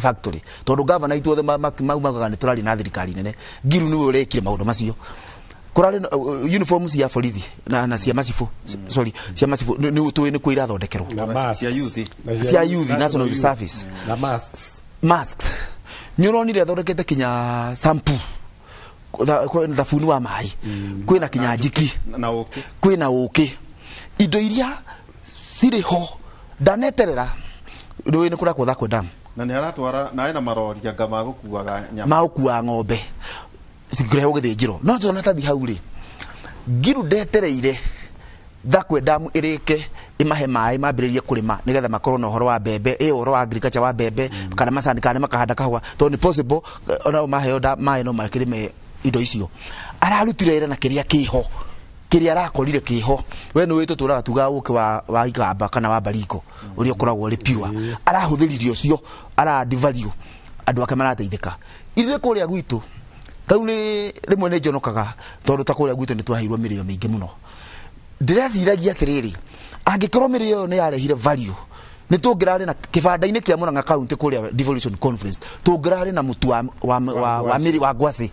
factory, tondũ gavana itũ othe maumaga nĩ tũrarĩ na thirikari nene. Ngiru nĩwe ũrekire maũndũ macio. Kũrarĩ na uniform cia borithi na cia macibũ, sorry, cia macibũ nĩ tũĩ nĩ kuo irathondekerwo. Cia youth. Cia youth, National Youth Service. Na masks. Masks. Nĩ ũronire athondekete kinya shampoo, thabuni wa maĩ, kwĩna kinya njiki na ũkĩ, kwĩna ũkĩ, indo iria cirĩ ho ndaneterera rũĩ nĩ kũrakwo Thakwe Dam na nĩ aratwara na ena marori anga ma gũkuaga nyama, ma gũkuaga ng'ombe cikĩrehwo gĩthĩnjĩro. No tũrona tathi hau rĩ, Ngiru ndetereire Thakwe Dam ĩrĩke ĩmahe maĩ mambĩrĩrie kũrĩma nĩgetha makorwo na ũhoro wa mbembe, ĩ ũhoro wa agriculture wa mbembe kana macani kana makahanda kahũa, tondũ nĩ possible onao maheo maĩ no makĩrĩme indo icio. Ararutire wĩra na kĩrĩa kĩho, kĩrĩa arakorire kĩho. We nĩ ũĩ tũtũraga tugaga ũkĩ wa ikamba kana wa baringo ũrĩa ũkoragwo ũrĩ pure, arahũthĩrire ũcio, ara add value, andũ ake marateithĩka. Ithuĩ kũrĩa gwitũ tau nĩ rĩmwe nĩ njonokaga tondũ ta kũrĩa gwitũ nĩ twaheirwo mĩrĩo mĩingĩ mũno. Ndĩreciragia atĩrĩrĩ, angĩkorwo mĩrĩo ĩyo nĩ yarehire value, nĩ tũngĩrarĩ na kĩbanda-inĩ kĩa Murang'a County kũrĩa devolution conference, tũngĩrarĩ na mũtu wa mĩrĩ wa ngwacĩ.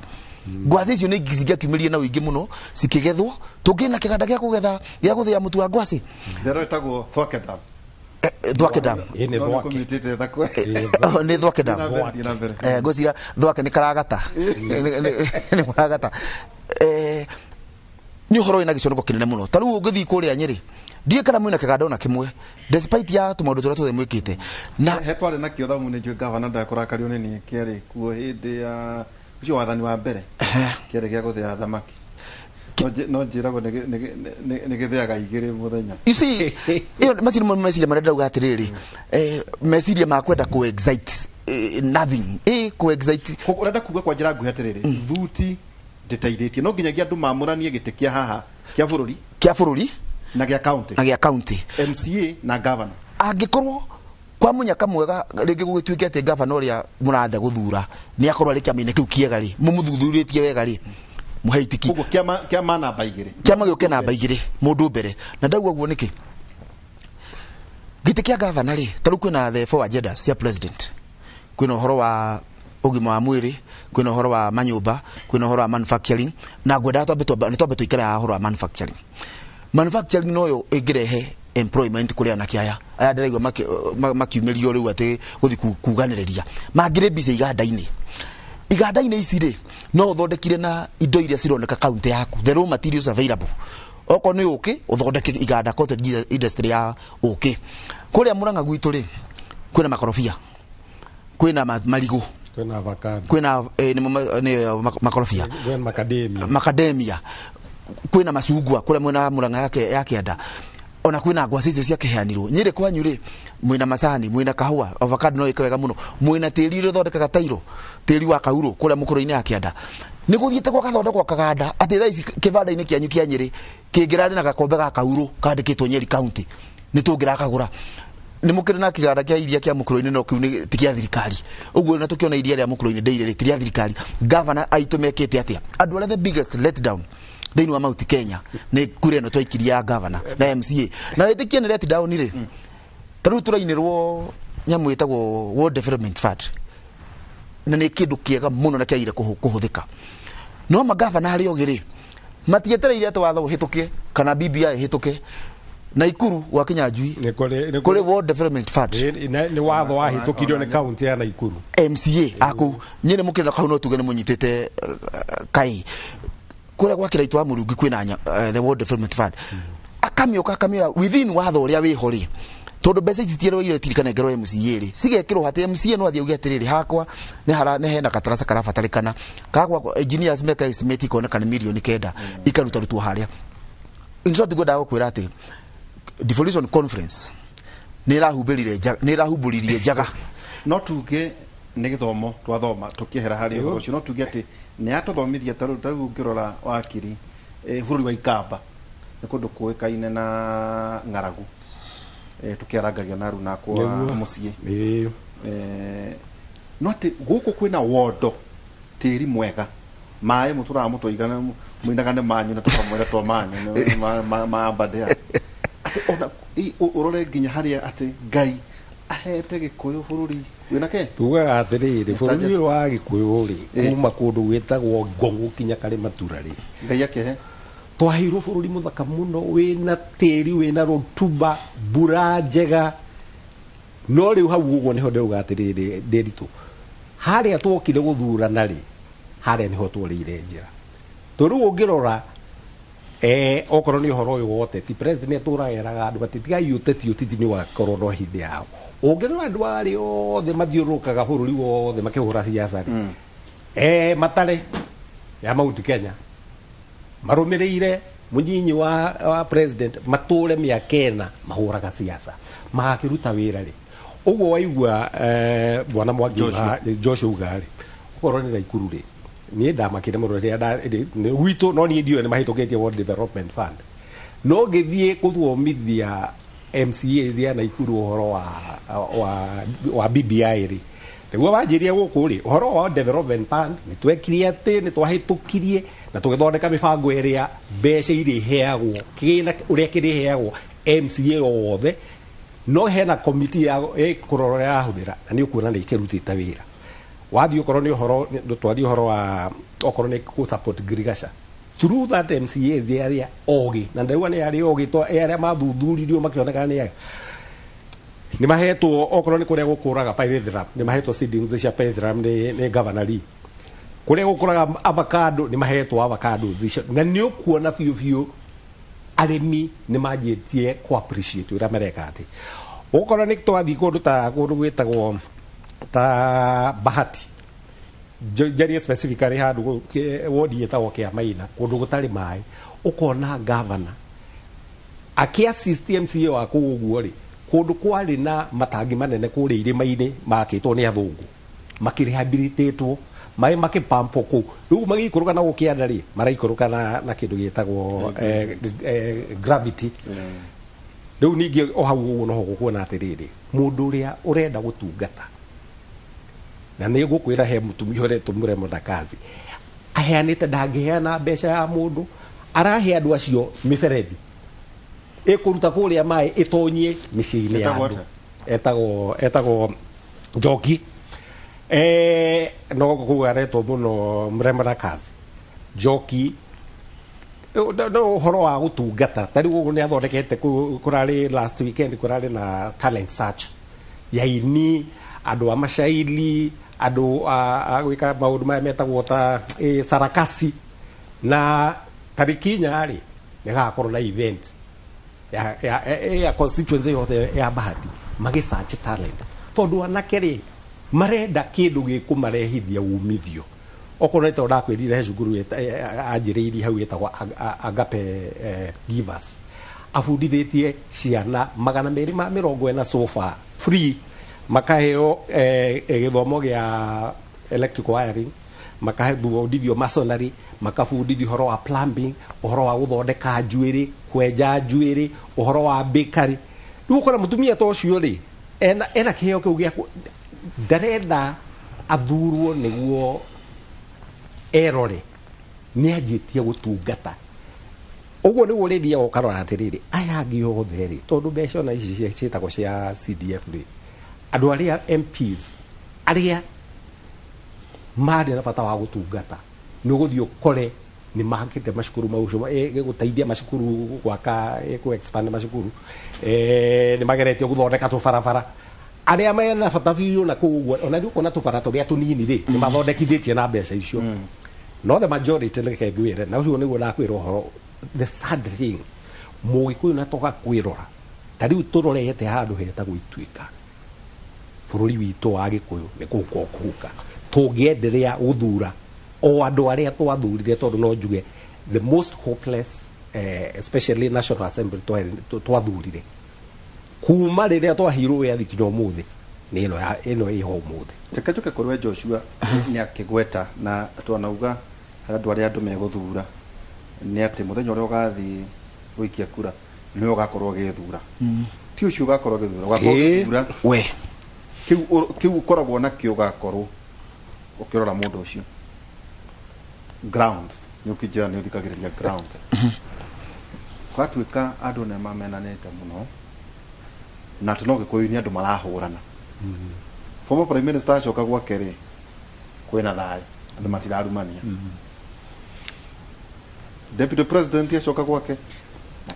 Ngwacĩ icio nĩ cingĩakiumĩrire na ũingĩ mũno cikĩgethwo, tũngĩ na kĩganda gĩa kũgetha gĩa gũthĩa mũtu wa ngwacĩ. Ndĩrona ĩtagwo Thwake Dam. Thwake Dam. Ĩ, nĩ No, Thwake. nĩkũmĩtĩte Thakwe. Nĩ Thwake Dam. Thiĩ na mbere, thiĩ na mbere. Ngwĩciria Thwake nĩ karagata. Nĩ karagata. Nĩ ũhoro wĩna gĩconoko kĩnene mũno. Ta rĩu ũngĩthiĩ kũrĩa Nyĩrĩ, ndiũĩ kana mwĩna kĩganda ona kĩmwe, despite ya tũmaũndũ tũrĩa tuothe mwĩkĩte. Na he twarĩ nakĩo thamu nĩ njũĩ gavana ndakũrakario nĩ niĩ, kĩarĩ kuo hĩndĩ ya ũcio wathani wa mbere, kĩarĩ gĩa gũthĩa thamaki. No njĩragwo nĩ gĩthĩaga igĩrĩ mũthenya. You see, ĩyo macio nĩmo meciria marĩa ndĩrauga atĩrĩrĩ, meciria ma kwenda kũ excite nothing, kũ excite. Koguo ũrenda kuga kwa njĩra nguhĩ atĩrĩrĩ, thuti ndĩteithĩtie, no nginyagia andũ mamũranie gĩtĩ kĩa haha kĩa bũrũri, kĩa bũrũri na gĩa county, na gĩa county, MCA na governor. Angĩkorwo kwa mũnyaka mwega rĩngĩ gũgĩtuĩke atĩ governor ũrĩa mũratha gũthura nĩ akorwo arĩ kĩama-inĩ kĩu kĩega rĩ, mũmũthuthurĩtie wega rĩ, mũhe itiki. Koguo kĩama namba igĩrĩ. Kĩama gĩũke namba igĩrĩ, mũndũ mbere. Na ndauga ũguo nĩkĩ? Gĩtĩ kĩa governor rĩ, ta rĩu kwĩna the four agendas cia president. Kwĩna ũhoro wa ũgima wa mwĩrĩ, kwĩna ũhoro wa manyũmba, kwĩna ũhoro wa manufacturing, na ngwendaga nĩ twambe tũikare haha ũhoro wa manufacturing. Manufacturing noyo ĩngĩrehe employment kũrĩ anake aya. Aya ndĩraigua makiumĩrio rĩu atĩ gũthiĩ kuganĩrĩria. Mangĩrĩ mbica iganda-inĩ. Iganda-inĩ ici rĩ, no ũthondekire na indo iria cironeka county yaku, the raw materials available. Okorwo nĩ ũkĩ, ũthondeke iganda cottage industry ya ũkĩ. Kũrĩa Murang'a gwitũ rĩ, kwĩna makorobia, kwĩna marigũ, kwĩna avocado, kwĩna, nĩ makorobia, kwĩna macadamia, macadamia, kwĩna macungwa kũrĩa mwena wa Murang'a ya kĩanda. Ona kwĩna ngwacĩ icio ciakĩheanirwo. Nyĩrĩ kwanyu rĩ, mwĩna macani, mwĩna kahũa, avocado no ĩke wega mũno, mwĩna tĩri ũrĩa ũthondekaga tairo, tĩri wa kaurũ kũrĩa mũkũrũ-inĩ ya kĩanda. Nĩ gũthiĩte gwakathondekwo kaganda atĩ thaa ici kĩbanda-inĩ kĩanyu kĩa Nyĩrĩ kĩngĩrarĩ na gakombe ga kaurũ kandĩkĩtwo Nyeri County, nĩ tũngĩrakagũra. Nĩ mũkĩrĩ na kĩganda kĩa iria kĩa mũkũrũ-inĩ, no kĩu nĩ ti kĩa thirikari. Ũguo na tũkĩona iria rĩa mũkũrũ-inĩ ndĩire rĩ, ti rĩa thirikari. Governor aitũ mekĩte atĩa? Andũ arĩa the biggest letdown thĩinĩ wa Mount Kenya nĩ kura ĩno twaikirie ya governor na MCA. Na wĩtĩkie nĩ letdown rĩ, ta rĩu tũrainĩrwo nyamũ ĩtagwo World Development Fund, na nĩ kĩndũ kĩega mũno na kĩagĩrĩire kũhũthĩka. No magavana arĩa ogĩ rĩ, matietereire atĩ watho ũhĩtũke kana BBI ĩhĩtũke. Naikuru gwa Kinyanjui Nĩ kũrĩ kũrĩ World Development Fund. Nĩ watho wahĩtũkirio nĩ county ya Naikuru. MCA akũu nyene mũkĩrĩ na kau no tuge nĩ mũnyitĩte kai kũrĩa gwa Kĩraitũ wa Mũrungi kwĩna the World Development Fund. Akamĩũka akamĩoya within watho ũrĩa wĩho rĩ, tondũ mbeca ici citierwo iria itirikanengerwo MCA rĩ, cigekĩrwo atĩ MCA no athiĩ auge atĩrĩrĩ, hakwa nĩ hena gatarasa karabatarĩkana, kakwa engineers meka estimate ikoneka nĩ mirioni 9 ikarutarutwo harĩa. In short, ngwendaga gũkwĩra atĩ devolution conference nĩ ĩrahumbĩrire njaga, nĩ ĩrahumbũririe njaga. No tuge Nĩ gĩthomo twathoma tũkĩehera harĩ ũhoro ũcio, no tuge atĩ nĩ atũthomithia. Ta rĩu ũngĩrora, wakiri, bũrũri wa Ikamba nĩ kũndũ kũĩkaine na ng'aragu, tũkĩarangagia na aruna akwa mũciĩ. No atĩ gũkũ kwĩna wondo, tĩri mwega, maĩ mũtũraga mũtũigana mũinaga nĩ manyu na tũkamwĩra to manyu nĩ ma Aberdare, atĩ ona ũrore nginya harĩa atĩ Ngai ahete Gĩkũyũ bũrũri wĩna ke Tugaga atĩrĩrĩ, bũrũri ũyũ wa Gĩkũyũ rĩ, kuma kũndũ gwĩtagwo Ngong'u kinya Karĩmatura rĩ, Ngai akĩhe twaheirwo bũrũri mũthaka mũno, wĩna tĩri wĩna rutuba, mbura njega. No rĩu hau ũguo nĩho ndĩrauga atĩrĩrĩ, Ndĩritũ, harĩa twokire gũthurana rĩ, harĩa nĩho tworĩire njĩra, tondũ rĩu ũngĩrora, okorwo nĩ ũhoro ũyũ wa ũteti, president atũraga eraga andũ atĩ tigai ũteti, ũteti nĩ ũgakorwo no hĩndĩ yao. Ũngĩrora andũ arĩa othe mathiũrũrũkaga bũrũri wothe makĩhũra siasa rĩ, matare ya Mount Kenya marũmĩrĩire mũnyinyi wa president matũre mĩaka 4 mahũraga siasa, magakĩruta wĩra rĩ. Ũguo waigua, bwana Mwangi, Joshua uga rĩ, okorwo nĩ Naikuru rĩ, niĩ ndamakire mũno rĩrĩa nĩ gwitũ, no niĩ ndiũĩ nĩ mahĩtũkĩtie World Development Fund, no ngĩthiĩ gũthomithia MCAs ya Naikuru ũhoro wa BBI rĩ, nĩguo wanjĩrie gũkũ rĩ, ũhoro wa development fund nĩ twekire atĩ nĩ twahĩtũkirie na tũgĩthondeka mĩbango ĩrĩa mbeca irĩheagwo, kĩgĩna ũrĩa kĩrĩheagwo MCA othe, no hena komiti ya ĩkũrora ũrĩa yahũthĩra, na nĩ ũkuona nĩ ĩkĩrutĩte wĩra. Wathiĩ okorwo nĩ ũhoro twathiĩ ũhoro wa okorwo nĩ kũ support ngirigaca through that MCAs arĩa ogĩ, na ndauga nĩ arĩa ogĩ to arĩa mathuthuririo makĩonekana nĩ aya nĩ mahetwo, okorwo nĩ kũrĩa gũkũraga pyrethrum, nĩ mahetwo seedlings cia pyrethrum nĩ governor Lee. Kũrĩa gũkũraga avocado, nĩ mahetwo avocado icio, na nĩ ũkuona biũ biũ arĩmi nĩ manjĩtie ku appreciate ũrĩa mareka. Atĩ ũkorwo nĩ twathiĩ kũndũ ta kũndũ gwĩtagwo ta Bahati, njarie specifically handũ wodi ĩtagwo Kĩamaina, kũndũ gũtarĩ maĩ, ũkona governor akĩ-assist MCA wa kũu ũguo rĩ, kũndũ kwarĩ na matangi manene kũrĩa irĩma-inĩ makĩtwo nĩ athũngũ, makĩrehabilitatwo, maĩ makĩpampo kũu, rĩu magĩikũrũka na gũkĩanda rĩ, maraikũrũka na kĩndũ gĩtagwo gravity. Rĩu ningĩ o hau ũguo noho gũkuona atĩrĩrĩ, mũndũ ũrĩa ũrenda gũtungata, na nĩ ngũkwĩra he mũtumia ũretwo Mũremo Ndakazi aheanĩte, ndangĩheana mbeca ya mũndũ, arahe andũ acio mĩberethi ĩkũruta kũrĩa maĩ ĩtonyie mĩciĩ-inĩ ya Etagwo andũ. Atĩa? Etagwo Njoki, no kũu aretwo mũno Mũremo Ndakazi Njoki. No ũhoro wa gũtungata, ta rĩu ũguo nĩ athondekete kũrarĩ last weekend kũrarĩ na talent search ya ini, andũ a macairi, andũ a gwĩka maũndũ maya metagwo ta sarakasi, na tarĩki 4 rĩ, nĩ gagakorwo na event ya constituency yothe ya Bahati magĩ search talent, tondũ anake rĩ, marenda kĩndũ gĩkũmarehithia umithio. Okorwo nĩ tondũ ndakwĩrire he cukuru anjĩrĩirie hau ĩtagwo Agape Givers, abundithĩtie ciana 240 so far free, makaheo gĩthomo gĩa electrical wiring, makabundithio masonry, makabundithio ũhoro wa plumbing, ũhoro wa gũthondeka njuĩrĩ, kwenja njuĩrĩ, ũhoro wa bakery. Rĩu ũkora mũtumia ta ũcio rĩ, ena kĩheo kĩu gĩa ndarenda athurwo nĩguo erore, nĩ anjĩtie gũtungata. Ũguo nĩguo ũrĩthiaga ũkarora atĩrĩrĩ, aya angĩ othe rĩ, tondũ mbeca ona ici ciĩtagwo cia CDF rĩ, andũ arĩa MPs arĩa marĩ na bata wa gũtungata, nĩ ũgũthiĩ ũkore nĩ makĩte macukuru mau gũteithia macukuru gwaka, kũ expand macukuru, nĩ mageretie gũthondeka tũbarabara. Arĩa mena bata biũ na kũu ũguo, ona rĩu ũkona tũbara tũrĩa tũnini rĩ, nĩ mathondekithĩtie na mbeca icio. No the majority, reke ngwĩre, na ũcio nĩguo ndakwĩra ũhoro, the sad thing, Mũgĩkũyũ na toga kwĩrora, ta rĩu tũrorete handũ hetagwo Ituĩka, bũrũri witũ wa Gĩkũyũ nĩ kũhuka ũkũhuka tũngĩenderea gũthura o andũ arĩa twathurire, tondũ no njuge the most hopeless, especially National Assembly twathurire kuma rĩrĩa twaheirwo wĩyathi kinya ũmũthĩ Nĩ ĩno ĩno ĩho ũmũthĩ. Reke njoke kũrĩ we Joshua. Nĩ akĩgweta na twanauga harĩ andũ arĩa andũ megũthura, nĩ atĩ mũthenya ũrĩa ũgathiĩ gũikia kura nĩwe ũgakorwo ũgĩthura, ti ũcio ũgakorwo ũgĩthura, ũgakorwo ũgĩthura we. Kĩu ũkoragwo nakĩo, ũgakorwo ũkĩrora mũndũ ũcio ground. Nĩ ũkĩnjĩra nĩ ũthikagĩrĩria ground, gwatuĩka andũ nĩ mamenanĩte mũno na atĩ no gĩkũyũ nĩ andũ marahũrana. Former prime minister acoka gwake rĩ, kwĩna thayũ, andũ matirarumania. Deputy president acoka gwake,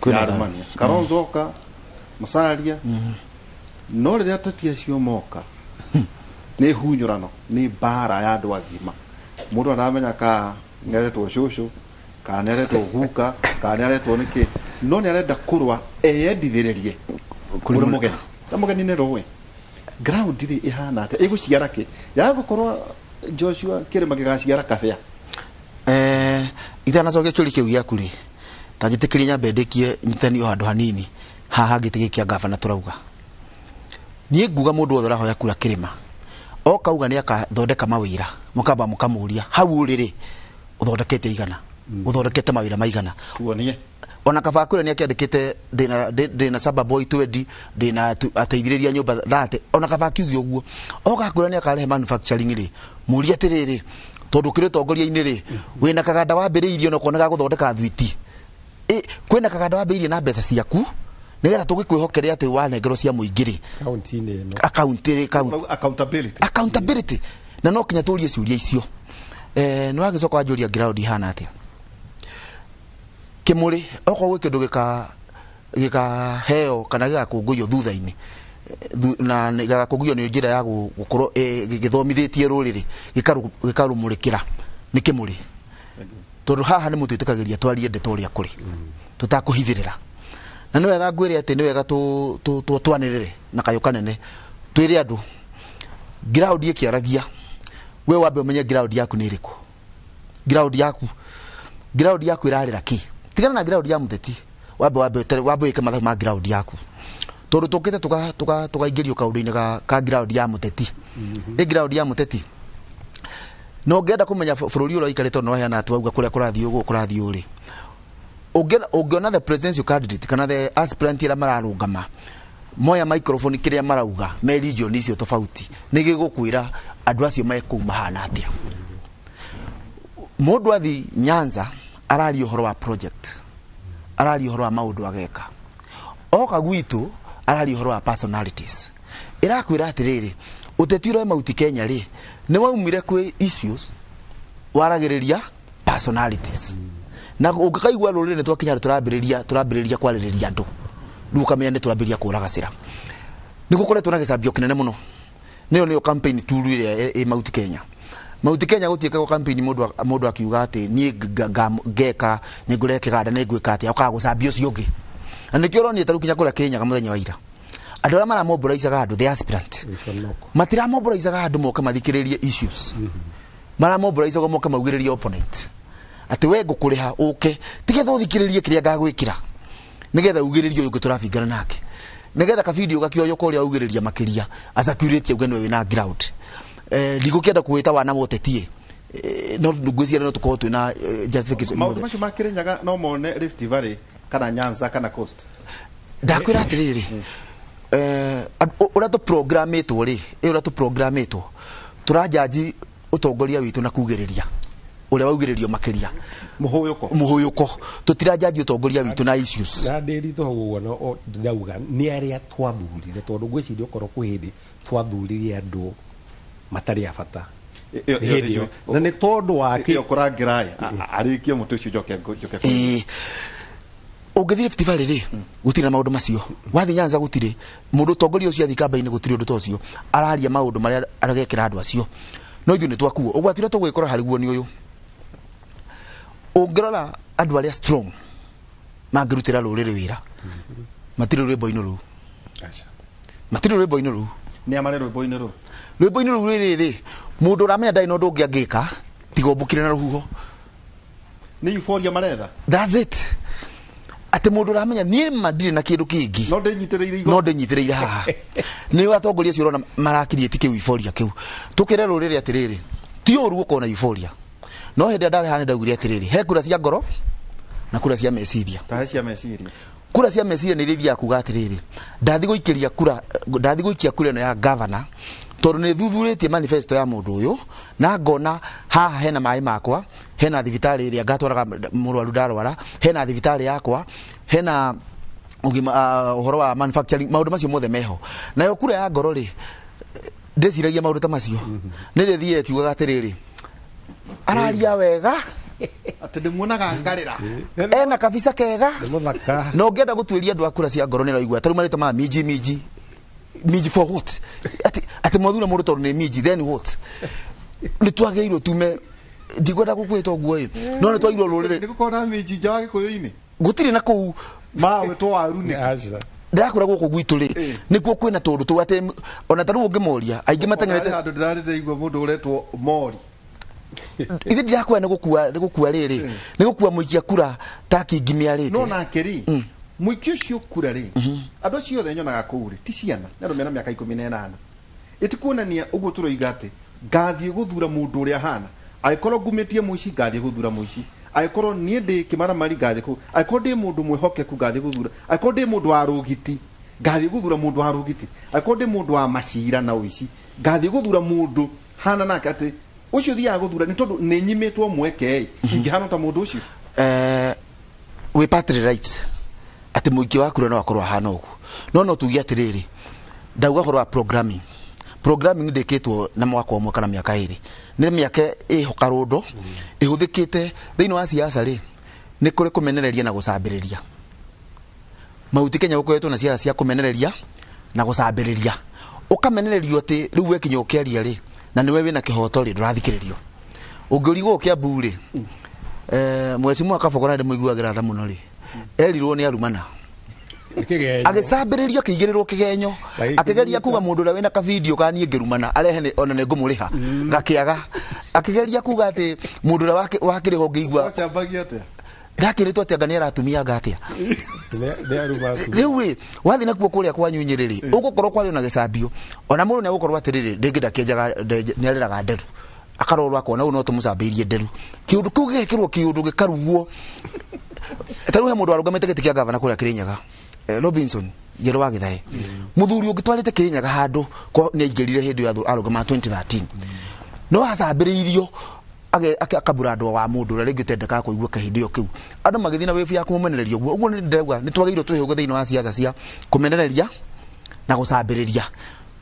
Kwĩna thayũ. matirarumania. Kalonzo oka, Musalia, no rĩrĩa ateti acio moka nĩ hunyũrano, nĩ mbara ya andũ agima. Mũndũ aramenya ka nĩaretwo cũcũ, kana nĩaretwo guka, kana nĩaretwo nĩkĩ, no nĩarenda kũrũa eyendithĩrĩrie kũrĩ mũgeni. Ta mũgeni nĩ rũĩ ground rĩ ĩhana atĩa, ĩgũciara kĩ ya gũkorwo Joshua kĩrĩma gĩgaciara kabĩa? Itanacokia kĩũria kĩu gĩaku rĩ, ta njĩtĩkĩrie nyambe ndĩkie nyitanio handũ hanini haha gĩtĩ gĩkĩ kĩa gavana. Tũrauga niĩ nguga mũndũ wothe ũrahoya kura kĩrĩma okauga nĩ akathondeka mawĩra, mũkamba mũkamũria hau ũrĩ rĩ, ũthondekete igana, ũthondekete mawĩra maigana? Tuonie. Ona kaba kwĩra nĩ akĩandĩkĩte ndĩna saba boy 20, ndĩna ateithĩrĩria nyũmba 30, ona kaba akiuge ũguo oka kwĩra nĩ akarehe manufacturing rĩ, mũrie atĩrĩrĩ, tondũ kĩrĩ ũtongoria-inĩ rĩ, wĩna kaganda wambĩrĩirie ona ga gũthondeka thwiti? Kwĩna kaganda wambĩrĩirie na mbeca ciaku nĩgetha tũgĩkwĩhokere atĩ wanengerwo cia mũingĩ rĩ? Kaunti-inĩ ĩno. Akaunti kaunti. Accountability. Accountability, na no kinya tũrie ciũria icio. Nĩ wagĩcoka wanjũria ground ihana atĩa kĩmũrĩ. Okorwo gwĩ kĩndũ gĩkaheo kana gĩgakũngũiyo thutha-inĩ, na gĩgakũngũiyo nĩ njĩra ya gũkorwo gĩthomithĩtie rũrĩrĩ, gĩkarũmũrĩkĩra nĩ kĩmũrĩ, tondũ haha nĩ mũtwĩtĩkagĩria twarie ndeto ũrĩa kũrĩ tũtakũhithĩrĩra. Na nĩ wega ngwĩre atĩ nĩ wega twanĩrĩre na kayũ kanene, twĩre andũ ground ĩkĩaragia. We wambe ũmenye ground yaku nĩ ĩrĩkũ. Ground yaku ĩrarĩra kĩ? Tigana na ground ya mũteti, wambe wĩke mathabu ma ground yaku, tondũ tũkĩte tũkaingĩrio kaũndũ-inĩ ka ground ya mũteti. Ĩ ground ya mũteti na ũngĩenda kũmenya bũrũri ũrĩa ũikarĩte, no heana atĩ wauga kũrĩa kũrathiĩ ũguo kũrathiĩ ũrĩ, ũngĩona the presidential candidate kana the aspirant arĩa mararũgama moya microphone, kĩrĩa marauga me region icio tofauti nĩ gĩgũkwĩra andũ acio me kũu mahana atĩa. Mũndũ athi Nyanza araria ũhoro wa project, araria ũhoro wa maũndũ ageka. Oka gwitũ araria ũhoro wa personalities. Ĩrakwĩra atĩrĩrĩ, ũteti ũrĩa Mount Kenya rĩ, nĩ waumire kwĩ issues waragĩrĩria personalities. Na ũngĩkaigua rũrĩrĩ nĩ twakinya tũrambĩrĩria kwarĩrĩria andũ rĩu, ũkamenya nĩ tũrambĩrĩria kũraga cĩra. Nĩ gũkoretwo na gĩcambio kĩnene mũno. Nĩyo campaign tool ĩrĩa ĩ Mount Kenya. Mount Kenya gũtiĩkagwo campaign mũndũ akiuga atĩ niĩ ngeka nĩ ngũrehe kĩganda, nĩ ngwĩka atĩa, ũkaga gũcambia ũcio ũngĩ. Na nĩkĩo ũronire ta rĩu kinya kũrĩa Kĩrĩnyaga mũthenya wa ira, andũ arĩa maramobilaicaga andũ, the aspirant, Gĩconoko. matiramobilaicaga andũ moke mathikĩrĩrie issues, maramobilaicaga moke maugĩrĩrie opponent atĩ we ngũkũrĩha ũke tigetha ũthikĩrĩrie kĩrĩa ngagwĩkĩra, nĩgetha ugĩrĩrie ũyũ ũngĩ tũrabingana nake, nĩgetha kabidio gakĩoywo ũrĩa augĩrĩria makĩria acacurate auge nĩwe wĩna ground. Ndigũkĩenda kwĩta wana wa ũteti, no ngwĩciria no tũkorwo twĩna justification. Maũndũ macio ma Kĩrĩnyaga no mone Rift Valley kana Nyanza kana Coast? Ndakwĩra atĩrĩrĩ, ũrĩa tũprogramĩtwo rĩ, ũrĩa tũprogramĩtwo tũranjanji ũtongoria witũ na kugĩrĩria ũrĩa waugĩrĩrio makĩria. Mũhũyũko. Mũhũyũko. Tũtiranjanji ũtongoria witũ na issues. Na ndĩritũ hau ũguo, no ndauga nĩ arĩa twathurire, tondũ ngwĩciria okorwo kwĩ hĩndĩ twathurire andũ matarĩ a bata Ĩyo- nĩ ĩyo hĩndĩ ĩyo. nĩ Na nĩ tondũ wa ĩyo kũrangĩra arĩkie mũtĩ ũcio, njoke. Ĩĩ, ũngĩthiĩ Rift Valley rĩ, gũtirĩ na maũndũ macio. Wathiĩ Nyanza gũtirĩ mũndũ ũtongoria ũcio athiĩ kamba-inĩ, gũtirĩ ũndũ ta ũcio. Araria maũndũ marĩa aragekĩra andũ acio, no ithuĩ nĩ twakuo. Ũgwati ũrĩa tũgwĩkora harĩ guo nĩ ũyũ: ũngĩrora andũ arĩa strong mangĩrutĩra rũrĩrĩ wĩra matirĩ rwĩmbo-inĩ rũu, matirĩ rwĩmbo-inĩ rũu. Nĩ amarĩ rwĩmbo-inĩ rũu? Rwĩmbo-inĩ rũu rĩrĩ mũndũ ũramenya ndarĩ na ũndũ ũngĩ angĩka tiga ũmbũkire na rũhuho. Nĩ euphoria maretha. That's it. Atĩ mũndũ ũramenya niĩ ma ndirĩ na kĩndũ kĩngĩ, no ndĩnyitĩrĩire no ndĩnyitĩrĩire haha. Nĩ atongoria acio ũrona marakiriĩti kĩu euphoria kĩu. Tũkĩre rũrĩrĩ atĩrĩrĩ, ti ũru gũkorwo na euphoria, no hĩndĩ ĩrĩa ndarĩ haha nĩ ndaugire atĩrĩrĩ, he kura cia ngoro na kura cia meciria. Tahe cia meciria. Kura cia meciria nĩ iria ithiaga kuga atĩrĩrĩ, ndathi gũikĩria kura, ndathi gũikia kura ĩno ya gavana tondũ nĩ thuthurĩtie manifesto ya mũndũ ũyũ na ngona haha hena maĩ makwa, hena thibitarĩ ĩrĩa ngatwaraga mũrwaru ndarwara, hena thibitarĩ yakwa, hena ũgima, ũhoro wa manufacturing, maũndũ macio mothe meho. Nayo kura ya ngoro rĩ, ndĩciragia maũndũ ta macio. Nĩ rĩthiĩ ĩkiugaga atĩrĩrĩ, araria wega, atĩ ndĩmuonaga ngarĩra, ena kabisa kega, nĩ mũthaka, na ũngĩenda gũtuĩria andũ a kura cia ngoro nĩ raigua tarĩu marĩtwa ma minji minji minji for what, atĩ mwathura mũndũ tondũ nĩ minji, then what? Nĩ twagĩrĩirwo tume, ndikwenda gũkwĩta ũguo ĩ, no nĩ twagĩrĩirwo rũrĩrĩ nĩ gũkorwo na minji nja wa gĩkũyũ-inĩ gũtirĩ na kũu mawĩtwo waru nĩ aca. Ndĩrakũra gũkũ gwitũ rĩ, nĩkuo kwĩna tũndũ tũu atĩ ona tarĩu ũngĩmoria aingĩ mateng'erete handũ ndĩrarĩ ndĩraigua mũndũ ũretwo mori. Ithe ndirakwenda nĩ gũkua rĩrĩ, nĩ gũkua mũikia kura ta kingimia no rĩte. Nake rĩ, mũikia ũcio kura rĩ, andũ acio othe nyonaga kũu rĩ ti ciana, nĩ andũ mena mĩaka 18. Ĩtikuonania ũguo tũroiga atĩ ngathiĩ gũthura mũndũ ũrĩa ahana. Angĩkorwo ngumĩtie mũici, ngathiĩ gũthura mũici. Angĩkorwo niĩ ndĩ kĩmaramari, ngathiĩ kũu. Angĩkorwo ndĩ mũndũ mwĩhokeku, ngathiĩ gũthura. Angĩkorwo ndĩ mũndũ wa rũgiti, ngathiĩ gũthura mũndũ wa rũgiti. Angĩkorwo ndĩ mũndũ wa macira na ũici, ngathiĩ gũthura mũndũ hana nake. Atĩ ũcio thiaga gũthura nĩ tondũ nĩ nyimĩtwo mweke ĩ ingĩhana ta mũndũ ũcio. Wĩ partly right atĩ mũikia wa kura no akorwo ahana ũguo, no tuge atĩrĩrĩ, ndauga ũhoro wa programming. Programming ndĩkĩtwo na mwaka ũmwe kana mĩaka 2, nĩ mĩaka ĩho karũndo ĩhũthĩkĩte thĩinĩ wa siasa rĩ, nĩ kũrĩ kũmenereria na gũcambĩrĩria. Mauti Kenya gũkoretwo na siasa cia kũmenereria na gũcambĩrĩria. Ũkamenererio atĩ rĩu wekinya ũkĩaria rĩ, na nĩwe wĩna kĩhoto rĩ, ndũrathikĩrĩrio. Ũngĩũrigwo Kĩambu rĩ, mwecimu akabogora ndĩmũiguagĩra tha mũno rĩ, erirwo nĩ arumana Kĩgenyo. Agĩcambĩrĩrio, akĩigĩrĩrwo kĩgenyo, akĩgeria kuga mũndũ ũrĩa wĩna kabidio ka niĩ ngĩrumana arehe ona nĩ ngũmũrĩha, gakĩaga. Akĩgeria kuga atĩ mũndũ ũrĩa wakĩrĩho ũngĩigua wacambagia atĩa? Ndakĩrĩtwo atĩ anga nĩ aratumia anga atĩa. Nĩ aruma atumia. Rĩu rĩ, wathiĩ nakuo kũrĩa kwanyu Nyĩrĩ rĩ, ũgũkorwo kwarĩ ona gĩcambio, ona mũndũ nĩ agũkorwo atĩrĩrĩ, rĩngĩ ndakĩenjaga, nĩ arĩraga nderu, akarorwo akona ũyũ no tũmũcambĩirie nderu, kĩũndũ kĩu gĩgekĩrwo kĩũndũ gĩkarugwo. Ta rĩu he mũndũ warũgamĩte gĩtĩ kĩa gavana kũrĩa Kĩrĩnyaga, Robinson Njerũ wa Gĩthae, mũthuri ũngĩ twarĩte Kĩrĩnyaga handũ nĩ aingĩrire hĩndĩ ĩyo arũgama 2013, no acambĩrĩirio akabura andũ wa mũndũ ũrĩa rĩngĩ ũtendekaga kũigua kahinda ĩyo kĩu, andũ magĩthiĩ na wĩbu ya kũmũmenereria ũguo. Ũguo nĩ ndĩrauga nĩ twagĩrĩirwo twĩhũge thĩinĩ wa siasa cia kũmenereria na gũcambĩrĩria,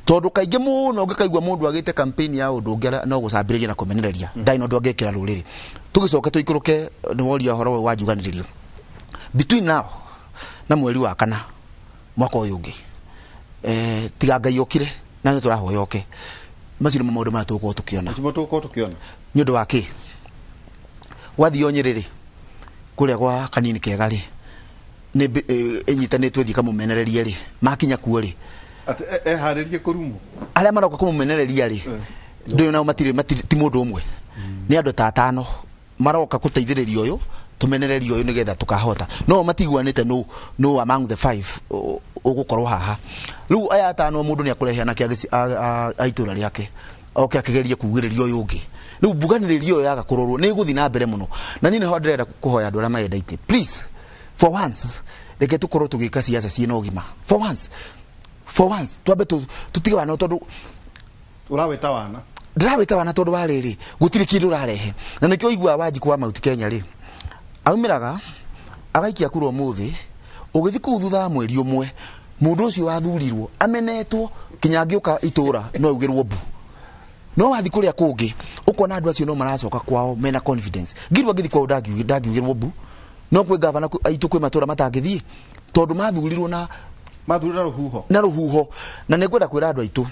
tondũ kaingĩ mũno ũngĩkaigua mũndũ agĩte campaign ya ũndũ ũngĩ no gũcambĩrĩria na kũmenereria, ndarĩ na ũndũ angĩkĩra rũrĩrĩ. Tũgĩcoke tũikũrũke, nĩ woria ũhoro ũyũ wa njuganĩrĩrio between now na mweri wa kana mwaka ũyũ ũngĩ, tiga Ngai okire na nĩ tũrahoya oke, macio nĩmo maũndũ maya tũgũkorwo tũkĩona. Nĩmo tũgũkorwo tũkĩona. Nĩ ũndũ wa kĩ wathio Nyĩrĩ rĩ, kũrĩa gwa kanini kega rĩ, nĩ ĩnyitanĩtwo ĩthiĩ kamũmenererie rĩ, makinya kuo rĩ, atĩ eharĩrie kũrumwo. Arĩa maroka kũmũmenereria rĩ, ndũyũ nao matirĩ ti mũndũ ũmwe, nĩ andũ ta atano maroka gũteithĩrĩria ũyũ tũmenererie ũyũ nĩgetha tũkahota, no matiguanĩte no among the 5 ũgũkorwo haha. Rĩu aya atano mũndũ nĩ akũrehe anake a itũra rĩake oke akĩgerie kugĩrĩria ũyũ ũngĩ. Rĩu mbuganĩrĩrio ĩyo yaga kũrorwo nĩ ĩgũthiĩ na mbere mũno, na niĩ nĩho ndĩrenda kũhoya andũ arĩa marenda itĩ, please, for once reke tũkorwo tũgĩka siasa ciĩna ũgima. For once, for once twambe tũtige wana tondũ ũrawĩta wana. Ndĩrawĩta wana tondũ wa rĩrĩ, gũtirĩ kĩndũ ũrarehe, na nĩkĩo ũiguaga Wanjikũ wa Mount Kenya rĩ, aumĩraga agaikia kura ũmũthĩ, ũgĩthiĩ kũu thutha wa mweri ũmwe mũndũ ũcio wathurirwo amenetwo kinya angĩũka itũra no augĩrwo mbu. No wathiĩ kũrĩa kũngĩ ũkona andũ acio no maracoka kwao mena confidence. Ngirwa ngĩthiĩ kwao ndangiugĩrwo mbu, no kwĩ gavana aitũ kwĩ matũra matangĩthiĩ tondũ mathurirwo na mathurirwo na rũhuho, na rũhuho. Na nĩ ngwenda kwĩra andũ aitũ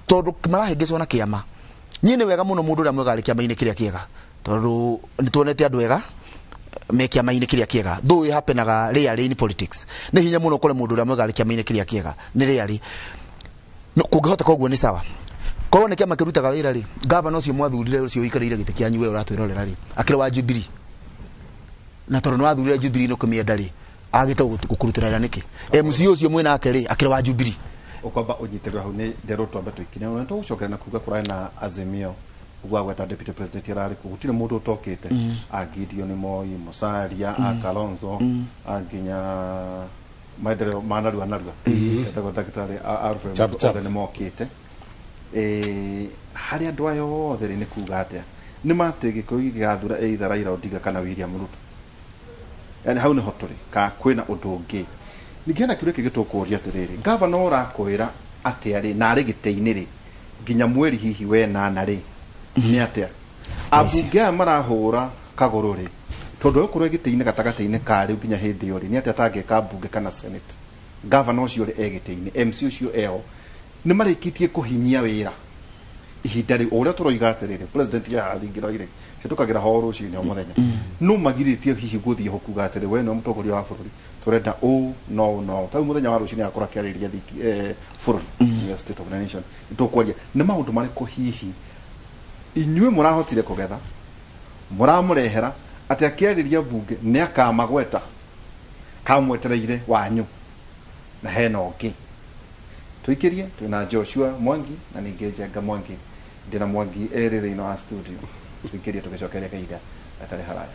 tondũ marahĩngĩcwo na kĩama, niĩ nĩ wega mũno mũndũ ũrĩa mwega arĩ kĩama-inĩ kĩrĩa kĩega, tondũ nĩ tuonete andũ ega me kĩama-inĩ kĩrĩa kĩega. Though it happenaga rarely in politics, nĩ hinya mũno ũkore mũndũ ũrĩa mwega arĩ kĩama-inĩ kĩrĩa kĩega, nĩ rarely. No kũngĩhoteka ũguo nĩ sawa. Korwo nĩ kĩama kĩrutaga wĩra rĩ, gavana ũcio mwathurire ũcio ũikarĩire gĩtĩ kĩanyu we ũratwĩrorera rĩ, akĩrĩ wa Jubilee, na tondũ nĩ wathurire Jubilee nĩ ũkĩmĩenda rĩ, Agite gukurutira wira niki? MC ucio mwinake ri akiri wa Jubilee. Ukwamba unyitirira hau ni nderwo twambe tuikinya na tugucokera na kuga kurai na Azimio uguo agweta deputy president arari ku gutire mundu utokite a Gideon Moi, Musalia, a Kalonzo, a nginya maendeleo ma narua narua etagwo ndagĩtarĩ Alfred Chap, chap. othe nĩ mokĩte. Harĩ andũ aya othe rĩ, nĩ kuga atĩa nĩ matĩ Gĩkũyũ gĩgathura either Raila Odinga kana William Ruto? Yani hau nĩho tũrĩ ka kwĩna ũndũ ũngĩ ningĩ hena kĩũria kĩngĩ tũkũria atĩrĩrĩ, gavana ũrakwĩra atĩa rĩ na arĩ gĩtĩ-inĩ rĩ nginya mweri hihi wenana rĩ, nĩ atĩa ambunge aya marahũra kagũrũ rĩ, tondũ egũkorwo e gĩtĩ-inĩ gatagatĩ-inĩ ka rĩu nginya hĩndĩ ĩyo rĩ, nĩ atĩa atangĩka mbunge kana senate? Gavana ũcio rĩ e gĩtĩ-inĩ, MC ũcio eho, nĩ marĩkĩtie kũhinyia wĩra ihinda rĩu o ũrĩa tũroiga atĩrĩrĩ president ya thingira irĩ hĩtũkagĩra ho rũcinĩ o mũthenya, no magirĩtie hihi gũthiĩ ho kuga atĩrĩ we nĩwe mũtongoria wa bũrũri, tũrenda ũũ no ũũ no ũũ. Tarĩu mũthenya wa rũcinĩ agakorwo akĩarĩria bũrũri, the state of the nation. Nĩtũkwaria nĩ maũndũ marĩkũ hihi inyuĩ mũrahotire kũgetha mũramũrehera atĩ akĩarĩria mbunge nĩ akamagweta kamwetereire wanyu na hena ũngĩ tuikirie. Twina Joshua Mwangi na ningĩ Njenga Mwangi, ndĩna Mwangi erĩ thĩinĩ wa studio. Tuikirie tũgĩcokeria kahinda gatarĩ haraya.